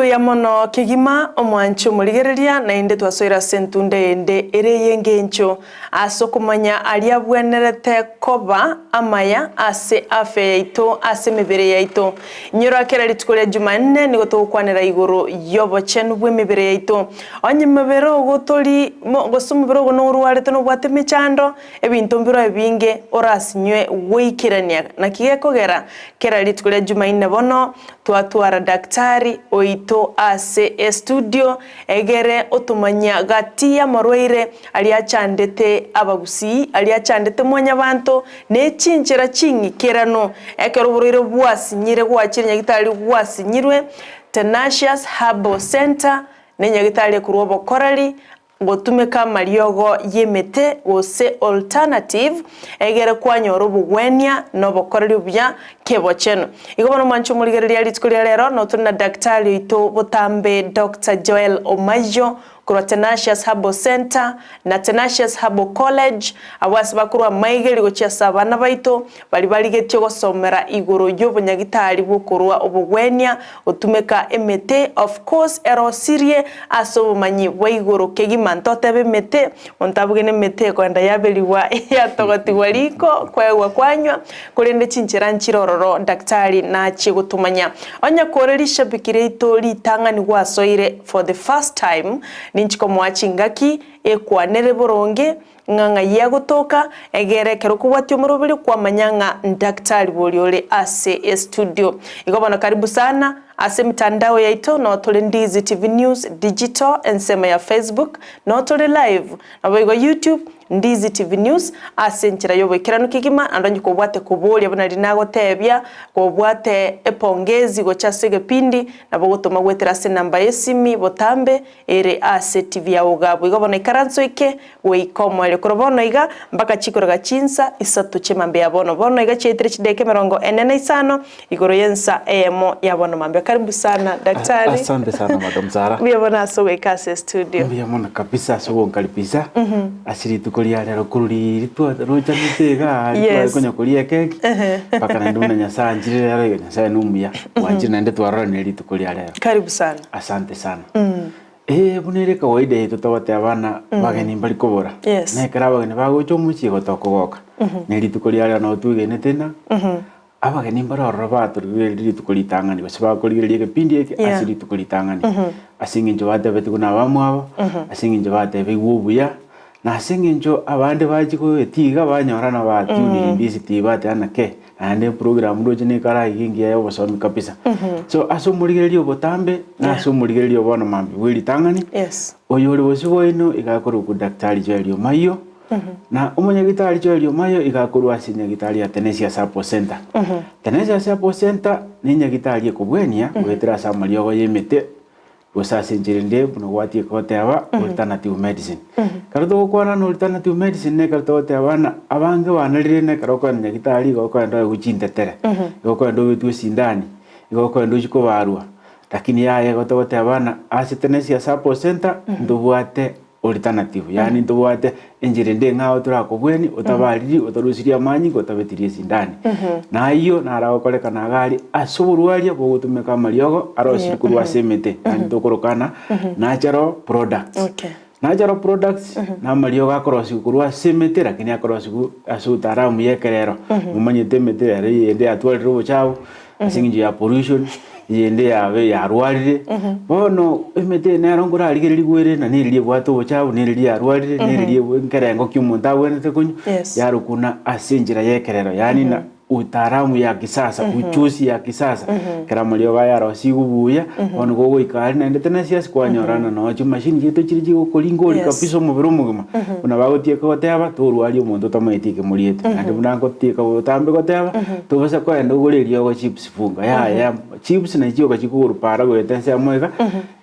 Mbuya mono kegima, omwanche omorigereria, naende twasoire ase entunda eyende ere ey'engencho, ase okomanya aria abwenerete koba amaya ase afya yaito ase emebere yaito. Inyora kera rituko ria Jumanne nigo togokwanera igoro y'obochenu bw'emebere yaito. Onye mobere ogo tori gose omobere ogo norwarete nobwate emechando, ebinto mbireo ebinge orasinywe goikerania. Naki gekogera kera rituko ria Jumanne bono Twatwara daktari oito ase estudio egere otomanyia gati y'amarwaire aria achandete abagusii, aria achandete mwanyabanto, ne chinchera ching'ikeranu. Ekero oborwaire bwasinyire gwachire nyagitari gwasinyirwe, Tenacious Herbal Centre nenyagitari ekorwa obokoreri Gotumeka amariogo y'emete gose alternative egere kwanyora obogwenia na obokoreri obuya kebochenu. Igo bono mwanche omorigereria rituko ria rero notore na Daktari oito botambe Doctor Joel Omayio korwa Tenacious Herbal Centre na Tenacious Herbal College abwo ase bakorwa amaigeri gochia ase abana baito baria barigetie gosomera igoro y'obonyagitari bw'okorua obogwenia gotumeka emete, of course erosirie ase obomanyi bwa igoro kegima ntotebe emete, monto abuge nemete ekoenda yaberigwa yatogotigwa riko kwegwa kwanywa, korende chinchera nchire ororo daktari nachie gotomanya. Onye kore rishabiki riaito ritang'ani gwasoire for the first time, ninchi komoa chingaki ekwanere boronge, Ng'a ng'ai agotoka, egere ekero okobwatia omoroberio kwamanya ng'a ndaktari boria ore ase estudio. Igo bono karibu sana ase emitandao yaito noo tore Ndizi TV News Digital ensemo ya Facebook, noo tore live, naboigo YouTube Ndizi TV News ase enchera y'oboikeranu kegima naende onye kobwate koboria buna riria nagotebia, kobwate epongezi gocha ase egepindi nabo ogotoma goetera ase enamba y'esimi botambe ere ase TV ya Ogabu. Igo bono ikaranso eke goika omoerio. Korwa bono iga mpaka chikoroga chinsa isato chi'emambia ya bono. Bono iga chiaetire chidakika emerongo ene na isano igoro y'ensa eyemo ya bono mambia. Karibu sana daktari. Asante sana madam Sarah. Mbuya mono ase ogoika ase estudio. Mbuya mono kabisa ase ogonkaribisha ase rituko ria rero korwa riria twarochanete igaa Yes. tware konya koria ekeki mpaka naende buna Nyasaye anchire rero iga Nyasaye nomuya bwanchire naende twaroranire rituko ria rero. Karibu sana. Asante sana. Ee, buna ere kawaida yaito togoteba buna bageni mbari kobora. Yes. Na ekero abageni bagocha omochie igo tokogoka. Na rituko ria rero nabo twegenete ng'a abageni mbare ororo batorigereria rituko ritang'ani gose bakorigereria egepindi eke Yeah. ase rituko ritang'ani. Ase eng'encho batebetigwe na abamwabo, ase eng'encho batebigwe obuya, na ase eng'encho abande bachia goetiga banyora na batiunire ndisi tibateba nake. Naende eprogram ndoche nekare aiga engiya ya obosomi kabisa. So ase omorigereria obotambe na ase omorigereria obono mambia bwe ritang'ani, Yes. oyo ore bosio bwaino iga akorokwa Daktari Joel Omayio, na omonyagitari Joel Omayio iga akorwa ase enyagitari ya Tenesia Support Center. Tenesia Support Center ne enyagitari ekobwenia goetera ase amariogo ya emete, Gose ase enchera ende buna gwatieka goteba alternative medicine. Ekero togokwana na alternative medicine na ekero togoteba ng'a abange banarire na ekero okogenda nyagitari igo okogenda oegwe chintetere, igo okogenda obetwe esindani, igo okogenda ochie kobarwa, lakini yaya igo togoteba ng'a ase Tenesia Support Center ntobwate Alternative, yaani ntobwate enchera ende eng'ao torakobweni otabariri, otarusirie amanyinga, otabetirie esindani. Na ayio naro agokorekana iga aria ase oborwaria bogotumeka amariogo arosirie korwa ase emete, yaani tokorokana natural products. Okay. Natural products na amariogo akorosigwa korwa ase emete lakini akorosigwa ase utaalamu ya ekerero. Momanyete emete ere eyende yatwarire obochafu, ase eng'encho ya pollution, eyende yabe yarwarire, bono emete eye nero nkorarigererigwe ere na neriria ebwate obochafu, na eriria yarwarire, na eriria ebwe nkerengo ki omonto abwenerete konywa, Yes. yarokuna ase enchera ya ekerero yaani na utaalamu ya kisasa, ujuzi ya kisasa, ekero amariogo aya arosigwe buya, bono gogoika aria naende tenasiasi kwanyorana noo chimashini chiaito chiria chigokoringa oria Yes. kabisa omobere omogima, buna bagotieka goteba, torwaria omonto otamanyeti ekemoriete, naende buna ngotieka botambe goteba, tobasa kogenda ogore eriogo chips funga, yaya chips nachi chioka chikogorwa para goeta ensemo iga.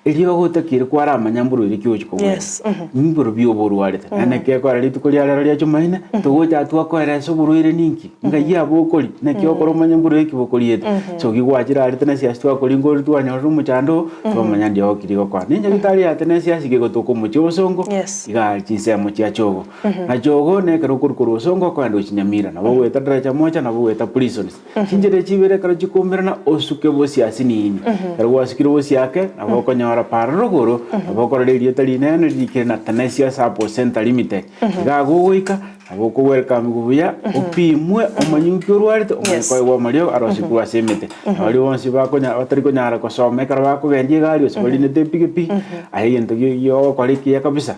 Eriogo otakeire kwaramanya mborwaire ki ogochia kogwenia. Yes. Mboro bi oborwarete. Naende naki ekora rituko ria rero ria Jumaine, togocha twakoera ase oborwaire ninki? Ngai abokori, naki okora omanye mborwaire ki bokoriete. So gigwachire aria Tenesiasi twakoringa oria twanyorire omochando oo, twamanya ndiogo ki rigokoa. Ne nyagetari ya Tenesiasi gegotoka omochie obosongo, Yes. iga aria chinsemo chia Chogo. Na Chogo nekero okorwa korwa Bosongo okoenda gochia Nyamira, nabo ogoeta Daraja Moja, nabo ogoeta Prisons. Chinchera echi ibere ekero chikoumerana osuke bosio ase nini. Ekero gwasukire bosio ake, nabo okonyora para rogoro, nabo okorora erieta rinene ririkire na Tenesia Sacco Centre Limited. Iga agwo ogoika, nabo okowelcomigwa buya, opimwe, omanye nki orwarete, omanye Yes. koegwa amariogo arosie korwa ase emete. Na baria bonsi bakonya batari konyara kosoma ekero bakogendia egari gose barinete epikipiki, aye egento gi giogokora ekiya kabisa,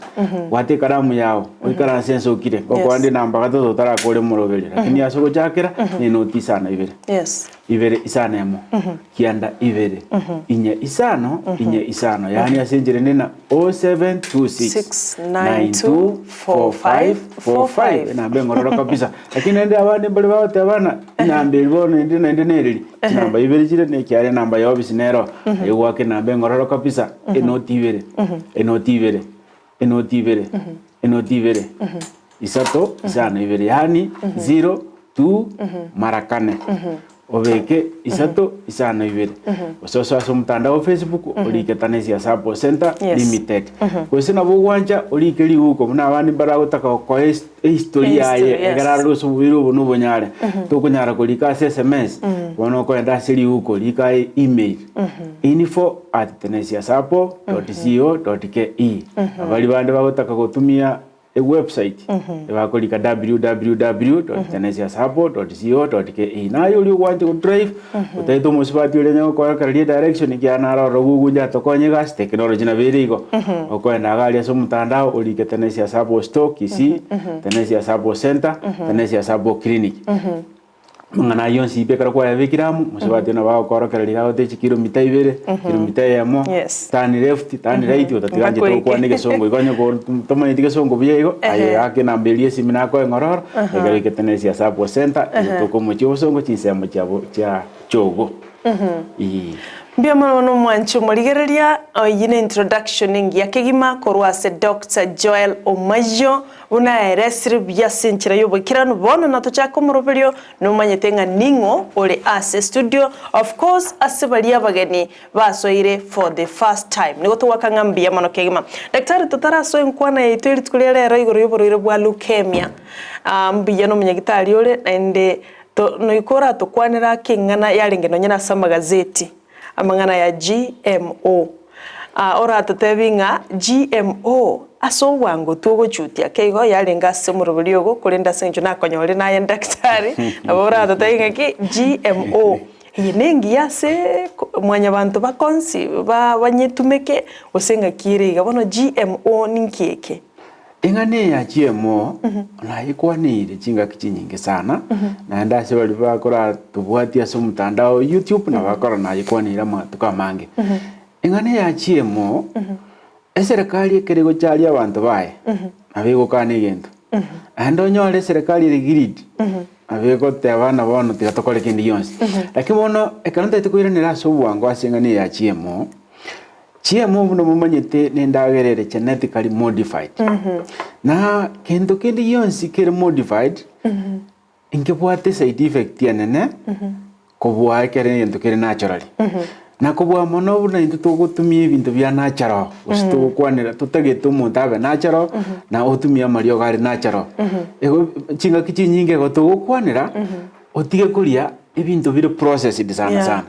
Bwata ekaramu yao, oikaranse ense okire, ngokoa ndi namba gatato otarakore omoroberio, lakini ase ogochakera nenoti isano ibere. Yes. Ibere isano emo, kianda ibere, inye isano, inye isano, yaani ase enchera ende na 0726 924545 enamba engororo kabisa. Lakini naende abande mbare bagoteba ng'a enamba eri bono ende naende nereri, chinamba ibere chire na ekiara enamba ya ofisi nero, aye goaka enamba engororo kabisa, enoti ibere, enoti ibere, enoti ibere, enoti ibere, isato, isano ibere, yaani zero, two, mara kane. Obeke isato, isano ibere. Gose osoe ase omotandao o Facebook, orike Tanesia Sacco Centre Yes. Limited. Gose nabo ogwancha orike riguko buna abande mbaragotaka gokoa his- ehistory yaye Ehistory, yes. ekero arore ase oboiri obo na obonyare. Tokonyara korika ase SMS, bono okoenda ase riguko rika aye email. Info at tenesiasacco dot co dot ke. Abaria bande bagotaka gotumia ewebsite ebakorika www dot tenesiasacco dot co dot ke. Naye oria ogwancha godrive otagete omosubati oria onye gokoorokereria edirection ekiagera naro ororo Google inche atokonye egasi technology nabo ere igo. Okoenda iga aria ase omotandao orike Tenesia Sacco Store Kisii, Tenesia Sacco Centre, Tenesia Sacco Clinic. Amang'ana ayio onsi pi ekero kwayabekire amo, mosubati nabo agokoorokereria iga agote chikilomita ibere, kilomita eyemo, Yes. turn left, turn right, otatiga Mpaka anchete oike. gokwana egesongo igo onye ko tomanyeti gesongo buya igo, aye ake enamba eria esimi nakoe ng'ororo, ekero oikete na esia Sacco Centre, egotoka omochie obosongo chinsemo chiabo chia Chogo. Eeh. Mbuya mono bono omwanchi omorigereria, oyio ne introduction engiya kegima korwa ase Doctor Joel Omayio, buna aeresire buya ase enchera y'oboikeranu. Bono natochake omoroberio nomanyete ng'a ning'o ore ase studio, of course ase baria abageni basoire for the first time. Nigo togoaka ng'a mbuya mono kegima. Daktari totarasoa enkwana yaito erituko ria rero igoro y'oborwaire bwa leukemia, mbuya nomonyagitari ore naende To noika oratokwanere ake eng'ana yarenge nonye nase amagazeti, amang'ana ya GMO. Aa oratotebi ng'a GMO ase obwango twogochutia ake igo yarenge ase omorobori ogo korende ase eng'encho nakonyorire naye daktari, nabo oratotebi ng'aki GMO eye nengiya ase ko mwanyabanto bakonsi ba banyetumeke gose ng'aki ere iga. Bono GMO ninki eke? Eng'ana eye ya GMO nayekwaneire chingaki chinyinge sana, naende ase baria bakoratobwatia ase omotandao o YouTube nabo bakora nayekwaneire amatuko amange. Eng'ana eye ya GMO, eserekari ekero egocharia abanto baye, nabo egokana egento. Naende onyore eserekari ere greedy, nabo egoteba buna bono tiga tokore kende gionsi. Lakini bono ekero ntagete koiranera ase obwango ase eng'ana eye ya GMO, Chiemo buna momanyete nendagera ere genetically modified. Na kento kende gionsi kere modified, nkebwate side effect enene kobua ekere egento kere naturally. Na kobua mono buna intwe togotumia ebinto bia natural, gose togokwanera totagete omonto abe natural, na otumie amariogo are natural. Igo chingaki chinyinge igo togokwanera, Otige koria ebinto bire processed sana Yeah. sana.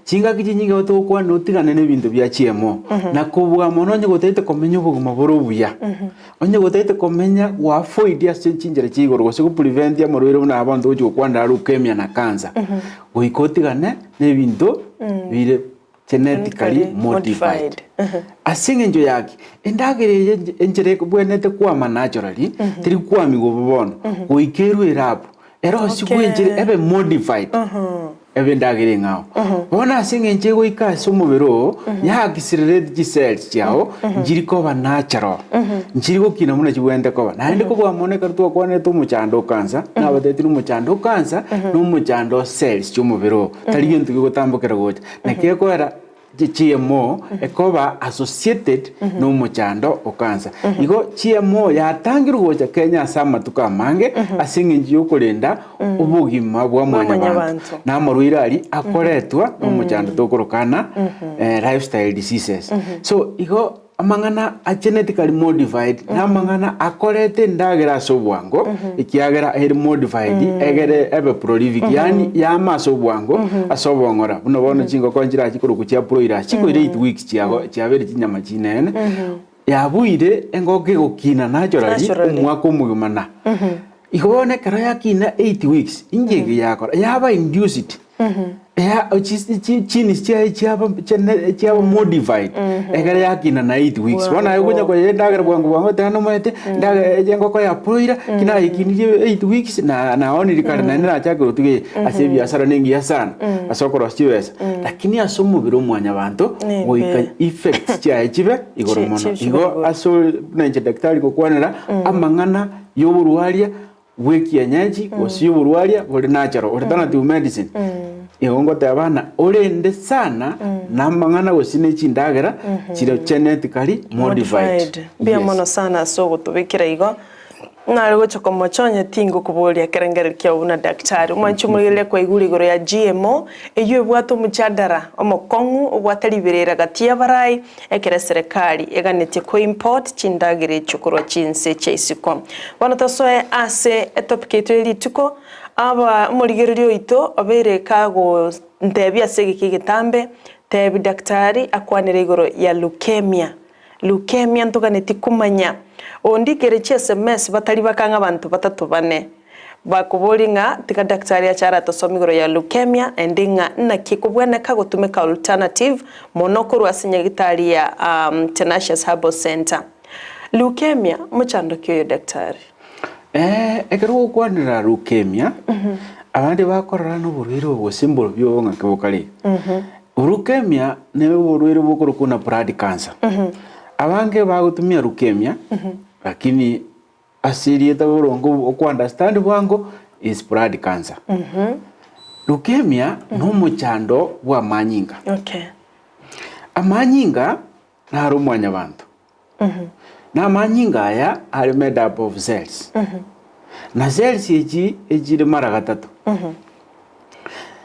Chingaki chinyinge igo togokwana otigane na ebinto bia GMO. Na kobua mono onye gotagete komenya obogima bore obuya. Onye gotagete komenya go avoid ase chinchera chia igoro gose go prevent amarwaire buna aya abanto ogochi gokwanera leukemia na cancer. Goika otigane na ebinto bire genetically modified. Ase eng'encho ya ki? Endagera eye enchera ebwenerete kwama naturally, teri kwamigwa bo bono, goika erwe elab, erosigwe Okay. enchera ebe modified, ebe endagera eng'ao. Bono ase eng'encho egoika ase omobere oo, ya accelerate chicells chiao, nchiri koba natural, nchiri gokina buna chibwenerete koba. Naende kobua mono ekero twakwanerete omochando o cancer, nabatebirie omochando o cancer, na omochando o cells chia omobere oo, tari gento gegotambokera gocha. Naki ekoera. GMO ekoba associated nomochando o cancer. Igo GMO yatangirwe gocha Kenya ase amatuko amange ase eng'encho yokorenda obogima bwa mwanyabanto na amarwaire aria akoretwa nomochando tokorokana lifestyle diseases. So igo Amang'ana a genetically modified namang'ana akoreta endagera ase obwango ekiagera ere modified egere ebe prolific yaani yama ase obwango ase obong'ora buna bono chingoko nchirachi korokwa chia broilers chikoira 8 weeks chiago chiabeire chinyama chinene yabuire engoko egokina naturally Naturally. omwaka omogima na igo bono ekero yakina 8 weeks inki eke yakora yaba induced Chinis chiaye chiaba chene chiaba modified ekero yakina na 8 weeks. Bono aye okonya koyia endagera bwango bwango oteba nomanyete endagera eye engoko ya broiler ki nayekinirie 8 weeks na naoniri kare naende nachakire gotuga eye ase ebiasara na engiya sana ase okorosia chibesa. Lakini ase omobere o mwanyabanto goika effects chiaye chibe igoro mono. Igo ase ore buna inche daktari ngokwanera amang'ana ya oborwaria bw'ekienyeji gose oborwaria bore natural, alternative medicine. Igo ngoteba ng'a orende sana namang'ana gose ne chindagera chire genetically modified. Modified. Mbuya Yes. mono sana ase ogotobekera igo. Nare gocha komocha onye tingokoboria ekerengererio kiao buna daktari. Omwanchi omorigereria kwaigure igoro ya GMO, eyio ebwate omochadara omokong'u obwate riberera gati y'abarai Ekero eserekari eganetie koimport chindagera echio korwa chinse chia isiko. Bono tosoe ase etopic yaito ye rituko, aba omorigereria oito obeire kagontebia ase egeka egetambe, tebi daktari akwanere igoro ya leukemia. Leukemia ntoganetie komanya. Ondikere chi sms batari bakang'a abanto batato bane. Bakoboria ng'a tiga daktari ache aratosomie igoro ya leukemia naende ng'a naki ekobweneka gotumeka alternative mono korwa ase nyagitari ya Tenacious Herbal Centre. Leukemia mochando ki oyo daktari? Ekero ogokwanera leukemia, abande bakorora noborwaire obo gose mborobio obo ng'aki bokare iga. Leukemia ne oborwaire bokorokwa buna blood cancer. Abange bagotumia leukemia lakini Ase erieta boronge okwa understand bwango is blood cancer. Leukemia nomochando bwa amanyinga. Okay. Amanyinga naro mwanyabanto. Na amanyinga aya are made up of cells. Na cells echi echire mara gatato.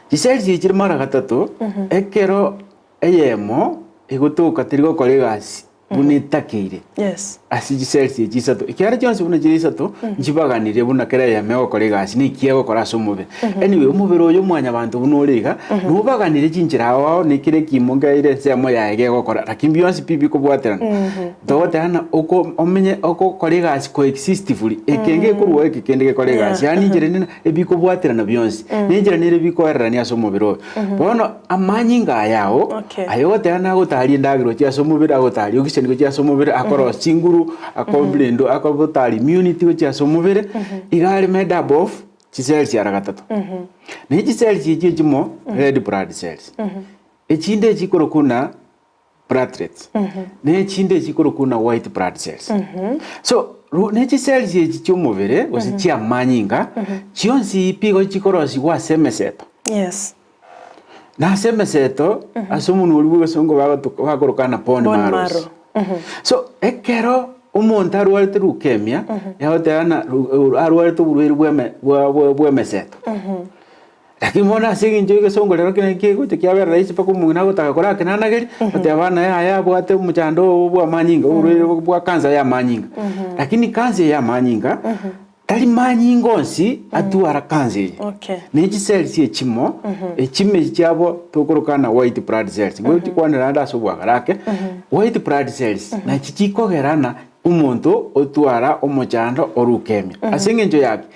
Chicells echi chire mara gatato ekero eyemo egotoka teri gokora egasi buna etakeire Yes. ase chiselsi echi isato, ekiagera chionsi buna chire isato, nchibaganirie buna kera eyemo egokora egasi na eki egokora ase omobere. Anyway, omobere oyo mwanyabanto buna ore iga, nobaganirie chinchera ao ao na kera ekimo nkeire ensemo yaye gegokora, lakini bionsi pi bikobwaterana. Togoteba ng'a oko omenye okokora egasi coexistively, eke ngekorwa eke kende gekore egasi, yaani enchera ende ebikobwaterana bionsi, na enchera nere bikoererania ase omobere oyo. Bono amanyinga aya ao, Okay. aye ogoteba nagotaria endagera gochia ase omobere, agotaria oxygen gochia ase omobere, akorosia chinguru, akoblendo akotaria immunity gochia ase omobere, iga are made up of chicells ara gatato. Na echicells echi echimo red blood cells, echinde echikorokwa buna platelets, na echinde echikorokwa buna white blood cells. So ru ne chicells echi chi'omobere gose chi'amanyinga, chionsi pi igo chikorosigwa ase emeseto. Yes. Na ase emeseto, ase omonwa oria bw'egesongo bagotoka bakorokana bone Bone marrows. marrow. So ekero omonto arwarete leukemia, yagoteba ng'a ru arwarete oborwaire bwa eme bwa bwa bw'emeseto. Lakini bono ase eng'encho y'egesongo rero kere kegocha kiabera rahisi mpaka omong'ina agotaka korakenanageria, oteba bana yaya abwate omochando oo bwa amanyinga, oborwaire bwa cancer ya amanyinga. Lakini cancer eye ya amanyinga, tari manyinga onsi atwara cancer eye. Okay. Ne chicells echimo, echimo echi chiabo tokoroka na white blood cells, ngochi kwanera naende ase obwagare ake, white blood cells nachi chikogera ng'a omonto otwara omochando o leukemia. Ase eng'encho yaki,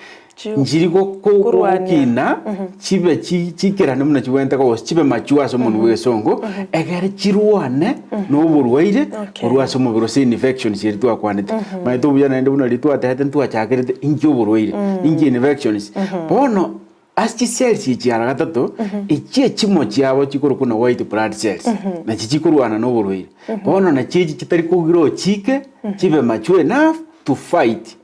Nchiri gokina chibe chikerane buna chibwenerete koba gose chibe mature ase omonwa bw'egesongo, egere chirwane na oborwaire korwa ase omobere gose infections eria twakwanete. Omanyete obuya naende buna riria twatebete ntwachakerete inki oborwaire, inki infections. Bono ase chicells echi ara gatato, echi echimo chiabo chikorokwa buna white blood cells, nachi chikorwana na oborwaire. Bono nachi echi chitari kogira ochike, chibe mature enough. to fight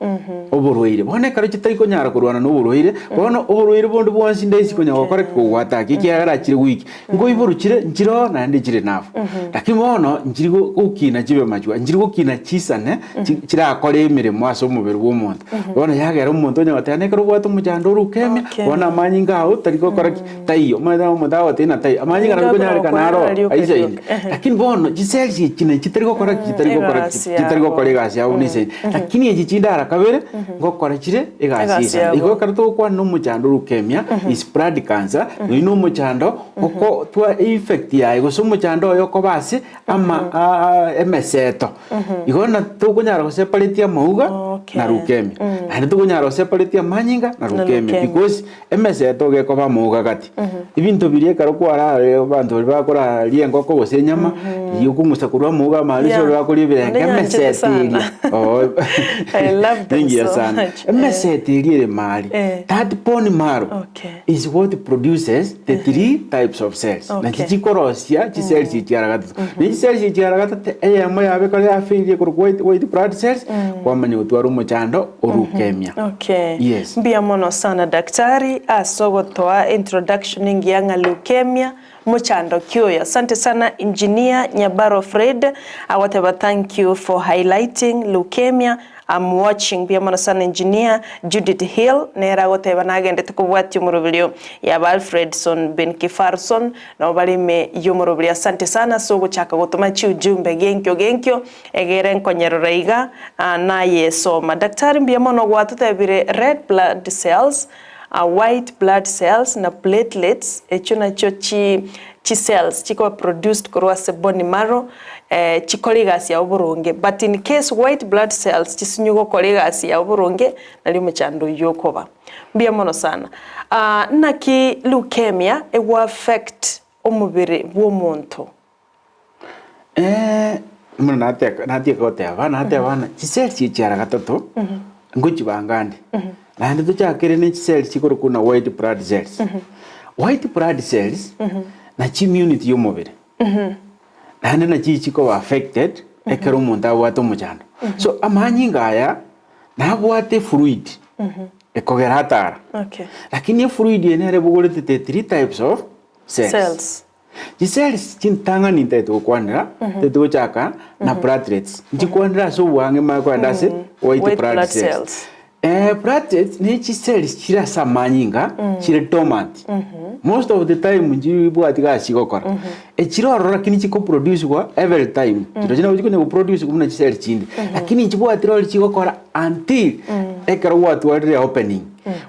oborwaire. Bono ekero chitari konyara korwana na oborwaire, bono oborwaire bonde bwonsi ndaisi konya gokora ki? Kogwataka ekiagera achire goiki. Nkoiborwa chire nchire oo naende chire nabo. Lakini bono nchiri go- gokina chibe machwa, nchiri gokina chisane chi- chirakore emeremo ase omobere bwa omonto. Bono yagera omonto onya goteba nekero obwate omochando ore leukemia, bono amanyinga ao tari gokora ki? Taiyo. Omanyete omonto agoteba ng'a taiyo, amanyinga nabo konyarekana aro aisaine. Lakini bono chicells echi nachi chitari gokora ki? Chitari gokora ki? Egasi Chitari yabo. gokora egasi yabo buna esegi. Lakini echi chinde ara kabere, ngokora chire egasi Egasi isano. yabo. Igo ekero togokwana na omochando leukemia is blood cancer, oyio na omochando okotwa effect yaye gose omochando oye okoba ase ama emeseto. Igo na tokonyara goseparate amauga Okay. na leukemia. Naende tokonyara goseparate amanyinga na Na leukemia leukemia. because emeseto gekoba amauga gati. Ebinto biria ekero kwararire abanto baria bakoraria engoko gose enyama, riria okong'usa korwa amauga amaaria Yeah. ase oria bakoria ebirenge, Naende nyanchete emesete sana. eria oo I love them nengiya so sana. much. Eh. Emesete eria ere maria, Eh. that bone marrow Okay. is what produces the three types of cells. Okay. Nachi chikorosia chicells echi ara gatato. Ne chicells echi ara gatato eyemo yabo ekero yafairie korokwa white, white blood cells, kwamanya gotwara omochando o leukemia. Okay. Yes. Mbuya mono sana daktari ase ogotoa introduction engiya ng'a leukemia mochando ki oyo. Asante sana engineer Nyabaro Fred agoteba thank you for highlighting leukemia I'm watching. Mbuya mono sana engineer Judith Hill nere agoteba nagendete kobwatia omoroberio yaba Alfredson Benkifarson nabo bare ime y'omoroberio. Asante sana ase ogochaka gotoma chiujumbe genkio genkio egere nkonyerora iga nayesoma. Daktari mbuya mono gwatotebire red blood cells, white blood cells na platelets echio nachio chi chi cells chikoba produced korwa ase bone marrow chikore egasi yabo boronge but in case white blood cells chisinywe gokora egasi yabo boronge nario omochando oyio okoba. Mbuya mono sana. Naki leukemia ego affect omobere bwa omonto? Buna nateka natieka goteba, nateba ng'a chiseli echi ara gatato, ngochibanga nde, naende tochakere ne chiseli chikorokwa buna white blood cells. White blood cells, nachi immunity ya omobere, naende nachi chikoba affected ekero omonto abwate omochando. So amanyinga aya, nabwate efluid ekogera atara, lakini efluid eye nere ebogorete the three types of cells. Cells. Chicells chintang'ani ntagete gokwanera, ntagete gochaka na platelets. Nchikwanere ase obwang'e manye kogenda ase white White blood blood cells. cells. Platelets ne chicells chire ase amanyinga chire dormant. Most of the time nchibwati gasi chigokora. Echire ororo lakini chikoproducigwa every time. Chirochio nabo chikonya goproducigwa buna chicells chinde. Lakini nchibwati rori chigokora until ekero gwatwarire opening,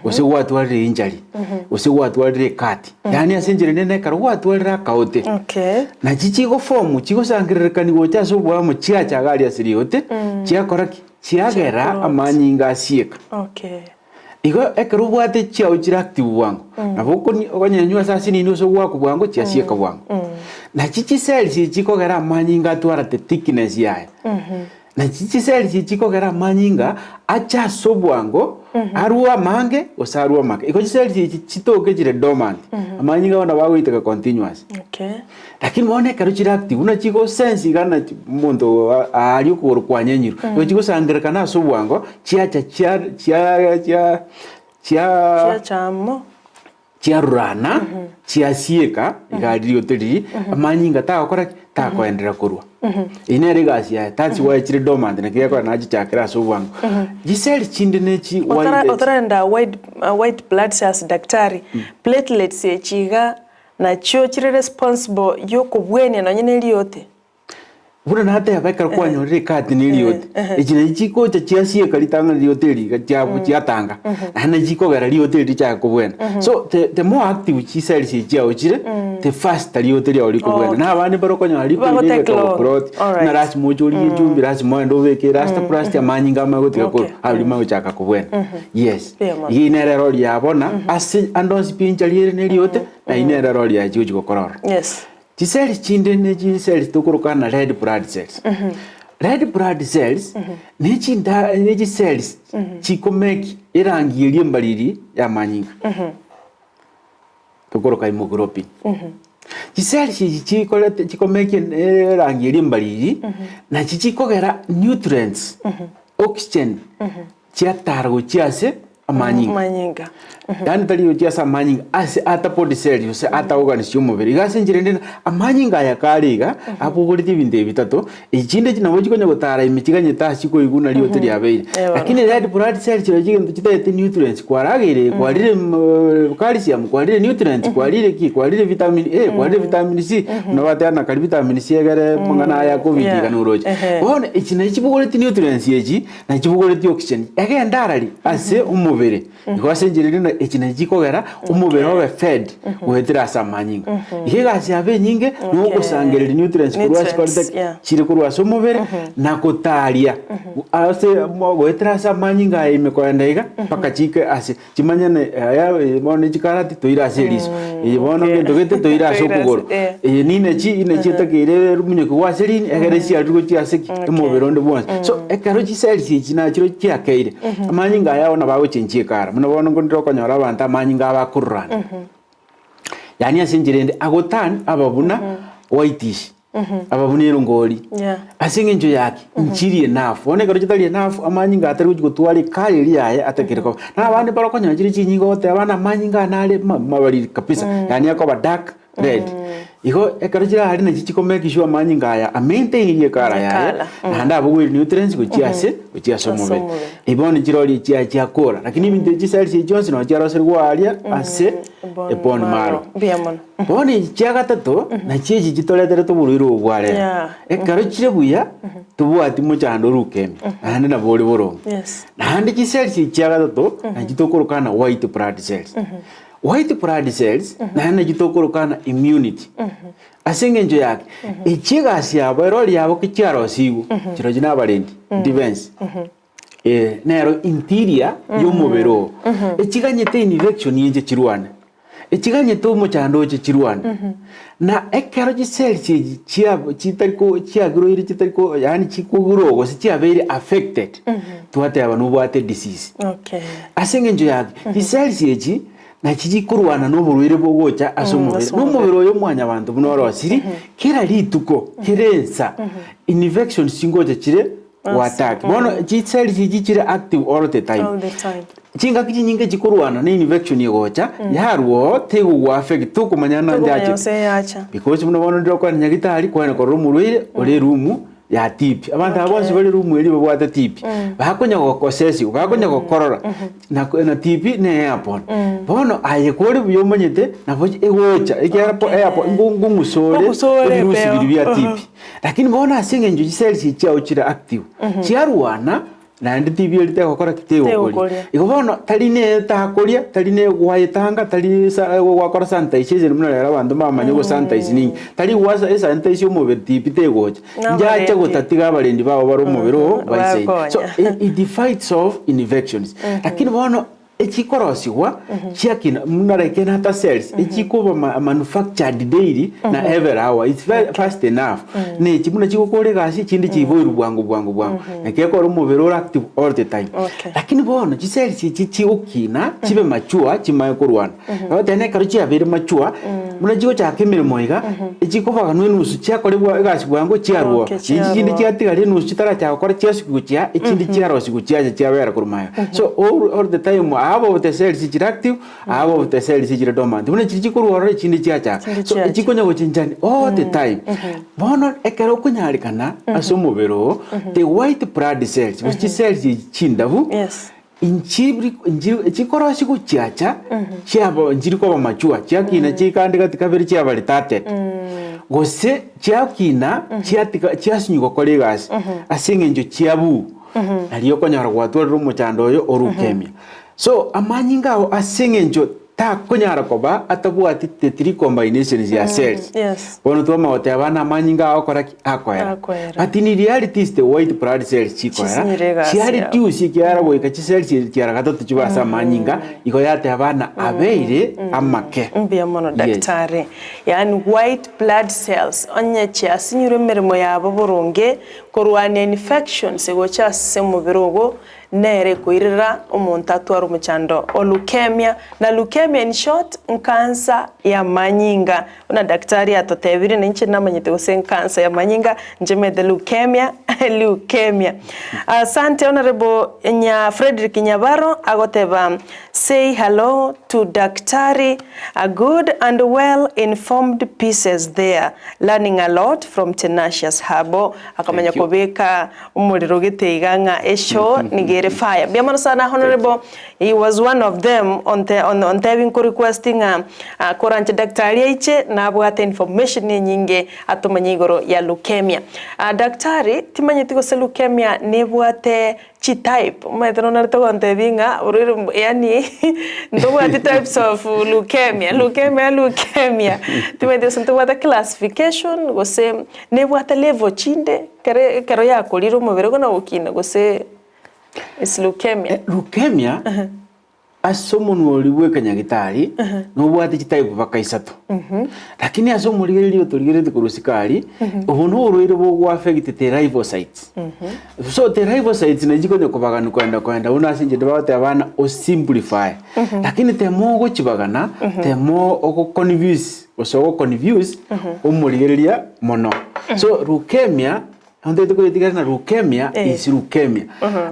gose gwatwarire injury, gose gwatwarire ecut. Yaani ase enchera ende nekero gwatwarire akaote, Okay. nachi chigofomu chigosangererekani gocha ase oboamo chiacha iga aria ase riote, chiakora ki? Chiagera Chiaklot. amanyinga asieka. Okay. Igo ekero obwate chiao chire active bwango, nabo okoni okonyenywa ase asinini ase ogwakwa bwango chiasieka bwango. Nachi chicells echi chikogera amanyinga atwara the thickness yaye. Nachi chiseli echi chikogera amanyinga ache ase obwango, arue amange gose arue amake. Igo chiseli echi chitoke chire dormant, amanyinga bono nabo agoiteka continuous. Okay. Lakini bono ekero chire active buna chigo sense iga na omonto aaria okogoro kwanyenyirwe, igo chigosangererekana ase obwango chiacha chia chia chia chia Chiacha amo. Chiarurana, chiasieka, iga riote riria, amanyinga tagokora ki? Takoenderera korwa. Eyio nere egasi yaye, that's why chire dormant naki gekogera nachichakera ase obwango. Chiseli chinde ne chi Otara white otarenda white white blood cells daktari, platelets echi iga nachio chire responsible yokobwenia nonye ne riote? Buna nateba ekero kwanyorire ekati na eriote, echi nachi chigocha chiasieka ritang'ani riote eri iga chia chiatanga, naende nachi chikogera riote eri richake kobwena. So the the more active chicells echi chiao chire, the faster riote riao rikobwena. Okay. Na abande mbare okonyora riko Bago riria take long. rikagoplot, Alright. ng'a lasima oche origie echumbi, lasima ogende obeke erasta plasti amanyinga amanye gotiga Okay. korwa, aria rimanye gochaka kobwena. Yes. Mbuya mono. Iga nere erori ya bono, ase ande onsi pi enchari ere na eriote, na eyio nere erori yaye chigochi gokora ororo. Yes. Chiseli chinde ne chiseli tokoroka na red blood cells. Red blood cells ne chinda ne chicells chikomeki erangi eria embariri y'amanyinga. Tokoroka hemoglobin. Chiseli echi chikorete chikomeki erangi eria embariri nachi chikogera nutrients. oxygen chiatara gochia ase amanyinga. Amanyinga. Yaani tari gochia ase amanyinga, ase ata body cells gose ata organs chi'omobere. Iga ase enchera ende amanyinga aya kare iga, abogoretie ebinto ebi bitato, echi chinde echi nabo chikonya gotara ime chiganyete ase chikoigwa buna riote riabeire. Eeh bono. Lakini red blood cells chirochio chigento chitagete nutrients, kwarageire, kwarire calcium, kwarire nutrients, kwarire ki, kwarire vitamin A, kwarire vitamin C, buna bateba na kari vitamin C egere amang'ana aya covid Yeah. iga noroche. Ehe. Bono echi nachi chibogoretie nutrients echi, nachi chibogoretie oxygen, egende arari ase omobere. Igo ase enchera eria echi nachi chikogera omobere obe fed goetera ase amanyinga. Iga egasi yabo enyinge nigo ogosangereria nutrients korwa ase Nutrients, koreta yeah. chire korwa ase omobere na gotaria ase goetera ase amanyinga aya ime kogenda iga mpaka chike ase chimanyane aya bono ne chikarati toire ase eriso, eye bono Okay. gento gete toire ase Toire ase- okogoro, eh. eye ninechi inechi etakeire omonyoki ase rini egere chiarire gochia ase ki? Omobere onde bwonsi. So ekero chicells echi nachio chiakeire, amanyinga aya bono bagochenchia ekara, buna bono nkorire okonyora abanto amanyinga abo akorurana. Yaani ase enchera ende agoturn aba buna whitish, aba buna erongori. Yeah. Ase eng'encho yaki, nchiri enough. Bono ekero chitari enough, amanyinga atari gochi gotwara ekara eria yaye atakeri koba. Na abande mbare okonyora chire chinyinga ogoteba bana amanyinga ane are ma- mabariri kabisa, yaani akoba dark red. Igo ekero chire aria nachi chiko make sure amanyinga aya a maintain ekara yaye, Ekara, naende abogoire nutrients gochia ase gochia ase Ase omobere. omobere. Ebi bono chirori chia chiakora, lakini ebinto ebi chicells echi chionsi nabo chiaroserigwe aria ase ebone marrow. Mbuya mono. Bono echi chia gatato, nachio echi chitoreterete oborwaire obo bwa rero. Yeah. Ekero chire buya, tobwati mochando ore ukemia, naende nabo ore boronge. Yes. Naende chicells echi chia gatato, nachi tokorokana white blood cells. White blood cells, naende nachi tokorokana immunity. Ase eng'encho yake, echi egasi yabo erori yabo ki chiarosigwe, chirochio na abarendi, defense. Eh, nero interior y'omobere oo. Echiganyete infection enche chirwane. Echiganyete omochando oche chirwane. Na ekero chicells echi chia chitari ko chiagroire chitari ko yaani chikogrow gose chiabeire affected, twateba nobwate disease. Okay. Ase eng'encho yaki, chicells echi nachi chikorwana na oborwaire bogocha ase omobere. ase Na omobere. omobere oyo mwanyabanto buna orosiri, kera rituko, kera ensa, infections chingocha chire goattack. Bono chicells echi chire active all the time. All the time. Chingaki chinyinge chikorwana na infection egocha, yarwa oo tegogwa affect tokomanya na Tokomanya njache. gose yacha. Because buna bono ndire okogenda nyagitari kwanya korora omorwaire ore eroom ya TB. Abanto aba bonsi bare eroom eria babwate TB, bakonya gokosesiwa, bakonya gokorora na na TB ne airborne. Bono aye kore buya omanyete nabo egocha ekiagera po airborne ngong'usa ore Ngong'usa ore ebirusi epeo. biria bia TB. Lakini bono ase eng'encho chicells echi chiao chire active, chiarwana naende TB eria tegokora ki? Tegokoria. Tegokoria. Igo bono tari ne takoria, tari ne gwayetanga, tari sa gwakora sanitization buna rero abanto mbamanye gosanitize ninki. Tari gwasa esanitize omobere TB tegocha. Na Njache abarendi. gotatiga abarendi bao bare omobere oo baisaine. So Bakonya. it, it fights off infections. Lakini bono Echikorosigwa chiakina buna like enata cells echikoba ma manufactured daily na every hour it's very fast enough na echi buna chigokora egasi echinde chiboirwe bwango bwango bwango naki ekero omobere ore active all the time. Okay. Lakini bono chicells echi chigokina chibe mature chimanye korwana ogoteba na ekero chiabeire mature buna chigochaka emeremo iga echikobaganwa enusu chiakorebwa egasi bwango chiarwa Okay, na echi chinde chiarwa. chiatigara enusu chitarachaka gokora chiasukigwa gochia echinde chiarosigwa chiacha chiabera korwa magega. So all, all the time half of the cells chire active half of the cells chire dormant buna chiri chikorwa ororo echinde chiachaka Chinde so chiacha. chikonya gochenchani all the time bono ekero okonyarekana ase omobere oo the white blood cells gose chicells echi chindabu Yes. Inchibri nchiri chikorosia gochiacha chiaba nchiri koba mature chiakina chiikande gati kabere chiaba retarded gose chiakina chiatiga chiasinywa gokora egasi ase eng'encho chiabuu nario okonyora gwatwarire omochando oyo ore ukemia. So amanyinga ao ase eng'encho takonyara koba atabwati the three combinations ya cells Yes. bono twamanya goteba bana amanyinga agokora ki? Akoera. Akoera. But in reality is the white blood cells chikoera Chisinyire egasi chia yabo. reduce ekiagera goika chicells echi chiara gatato chibe ase amanyinga igo yateba bana abeire amake. Mbuya mono Yes. daktari. Yaani white blood cells onye chiasinyirwe emeremo yabo boronge korwania infections gocha ase omobere ogo. nere ekoirera omonto atware omochando o leukemia, na leukemia in short nkansa y'amanyinga. Buna daktari atotebire na inche namanyete gose nkansa y'amanyinga, inche manyete leukemia, leukemia. Asante Honourable Nya Fredrick Nyabaro agoteba say hello to daktari a good and well informed pieces there, learning a lot from Tenacious Herbal. Akamanya Thank you. kobeka omorero gete iga ng'a eshow nigo ere fire. Mbuya mono sana Honourable, he was one of them onte ontebi nko request ng'a koranche daktari aiche nabwate information enyinge atomanye igoro ya leukemia. Daktari, timanyeti gose leukemia nebwate chitype, omanyete nonarete gontebia ng'a orwaire yaani ntobwati types of leukemia, leukemia leukemia, timanyeti gose ntobwate classification gose nebwate level chinde ekere ekero yakorire omobere kona gokina gose is leukemia. Leukemia ase omonwa oria bw'ekanyagitari nobwate chitype mpaka isato, lakini ase omorigereria otorigereretie korwa sikari, obo noborwaire bogoaffect the lymphocytes. So the lymphocytes nachi chikonya kobagana koenda koenda buna ase enchera bagoteba bana osimplify, lakini temo ogochibagana, temo ogoconfuse gose ogoconfuse omorigereria mono. So leukemia Ontagete koyetigera na leukemia Eh. is leukemia.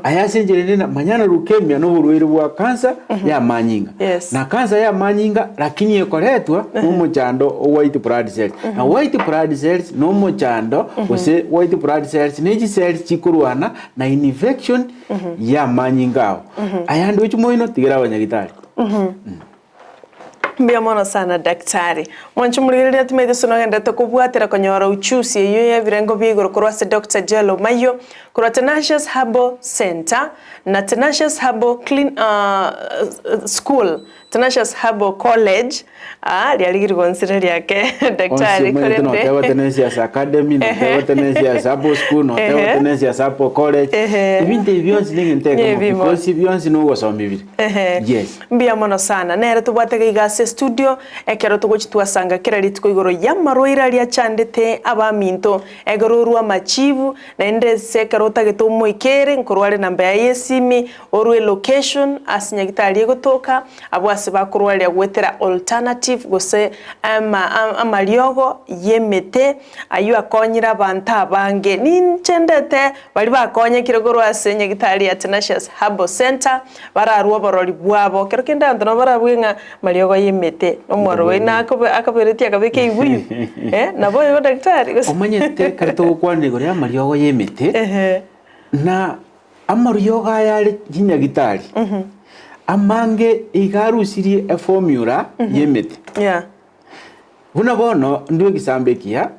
Aya ase enchera ende na manya na leukemia na oborwaire bwa cancer ya amanyinga. Yes. Na cancer ya amanyinga lakini ekoretwa na omochando o white blood cells. Na white blood cells na omochando gose white blood cells ne chicells chikorwana na infection ya amanyinga ao. Aya ndochi moino tigera abanyagitari. Mbuya mono sana daktari. Mwanche omorigereria timaete ase nogenderete kobwatera konyora uchusi eyio y'ebirengo bia igoro korwa ase Doctor Joel Omayio korwa Tenacious Herbal Centre na Tenacious Herbal Clin School, Tenacious Herbal College, aa riarigiri gonsira riake Onsi daktari omanyete korende noteba Tenacious Academy, noteba Tenacious Herbal School, noteba Ehe. Tenacious Herbal College, Ehe. ebinto ebi bionsi negento ekemo Nebimo. because bionsi nogosomia bire. Ehe. Yes. Mbuya mono sana. Nere tobwate gaiga ase estudio, ekero togochi twasanga kera rituko igoro y'amarwaire aria achandete abaminto, ekero orwa amachibu, naende ase ekero otagete omoikere, nkorwa are namba yaye y'esimi, orwe elocation ase nyagitari egotoka, abwo ase bakorwaria goetera alternative gose ama amariogo y'emete, ayio akonyire abanto abange. Ninche ndete baria bakonyekire korwa ase nyagitari ya Tenacious Herbal Centre, Bararue oborori bwabo. Kero kende abanto nabo barabue ng'a mariogo y'emete, omwaro oye nakobe akaberetie akabeka ebibuyu, eh, nabo oyo daktari gose. Omanyete ekero togokwana igoro y'amariogo y'emete, Ehe. na amariogo aya are chinyagitari, amange iga arusirie eformula y'emete. Yeah. Buna bono ndue egesambo ekiya,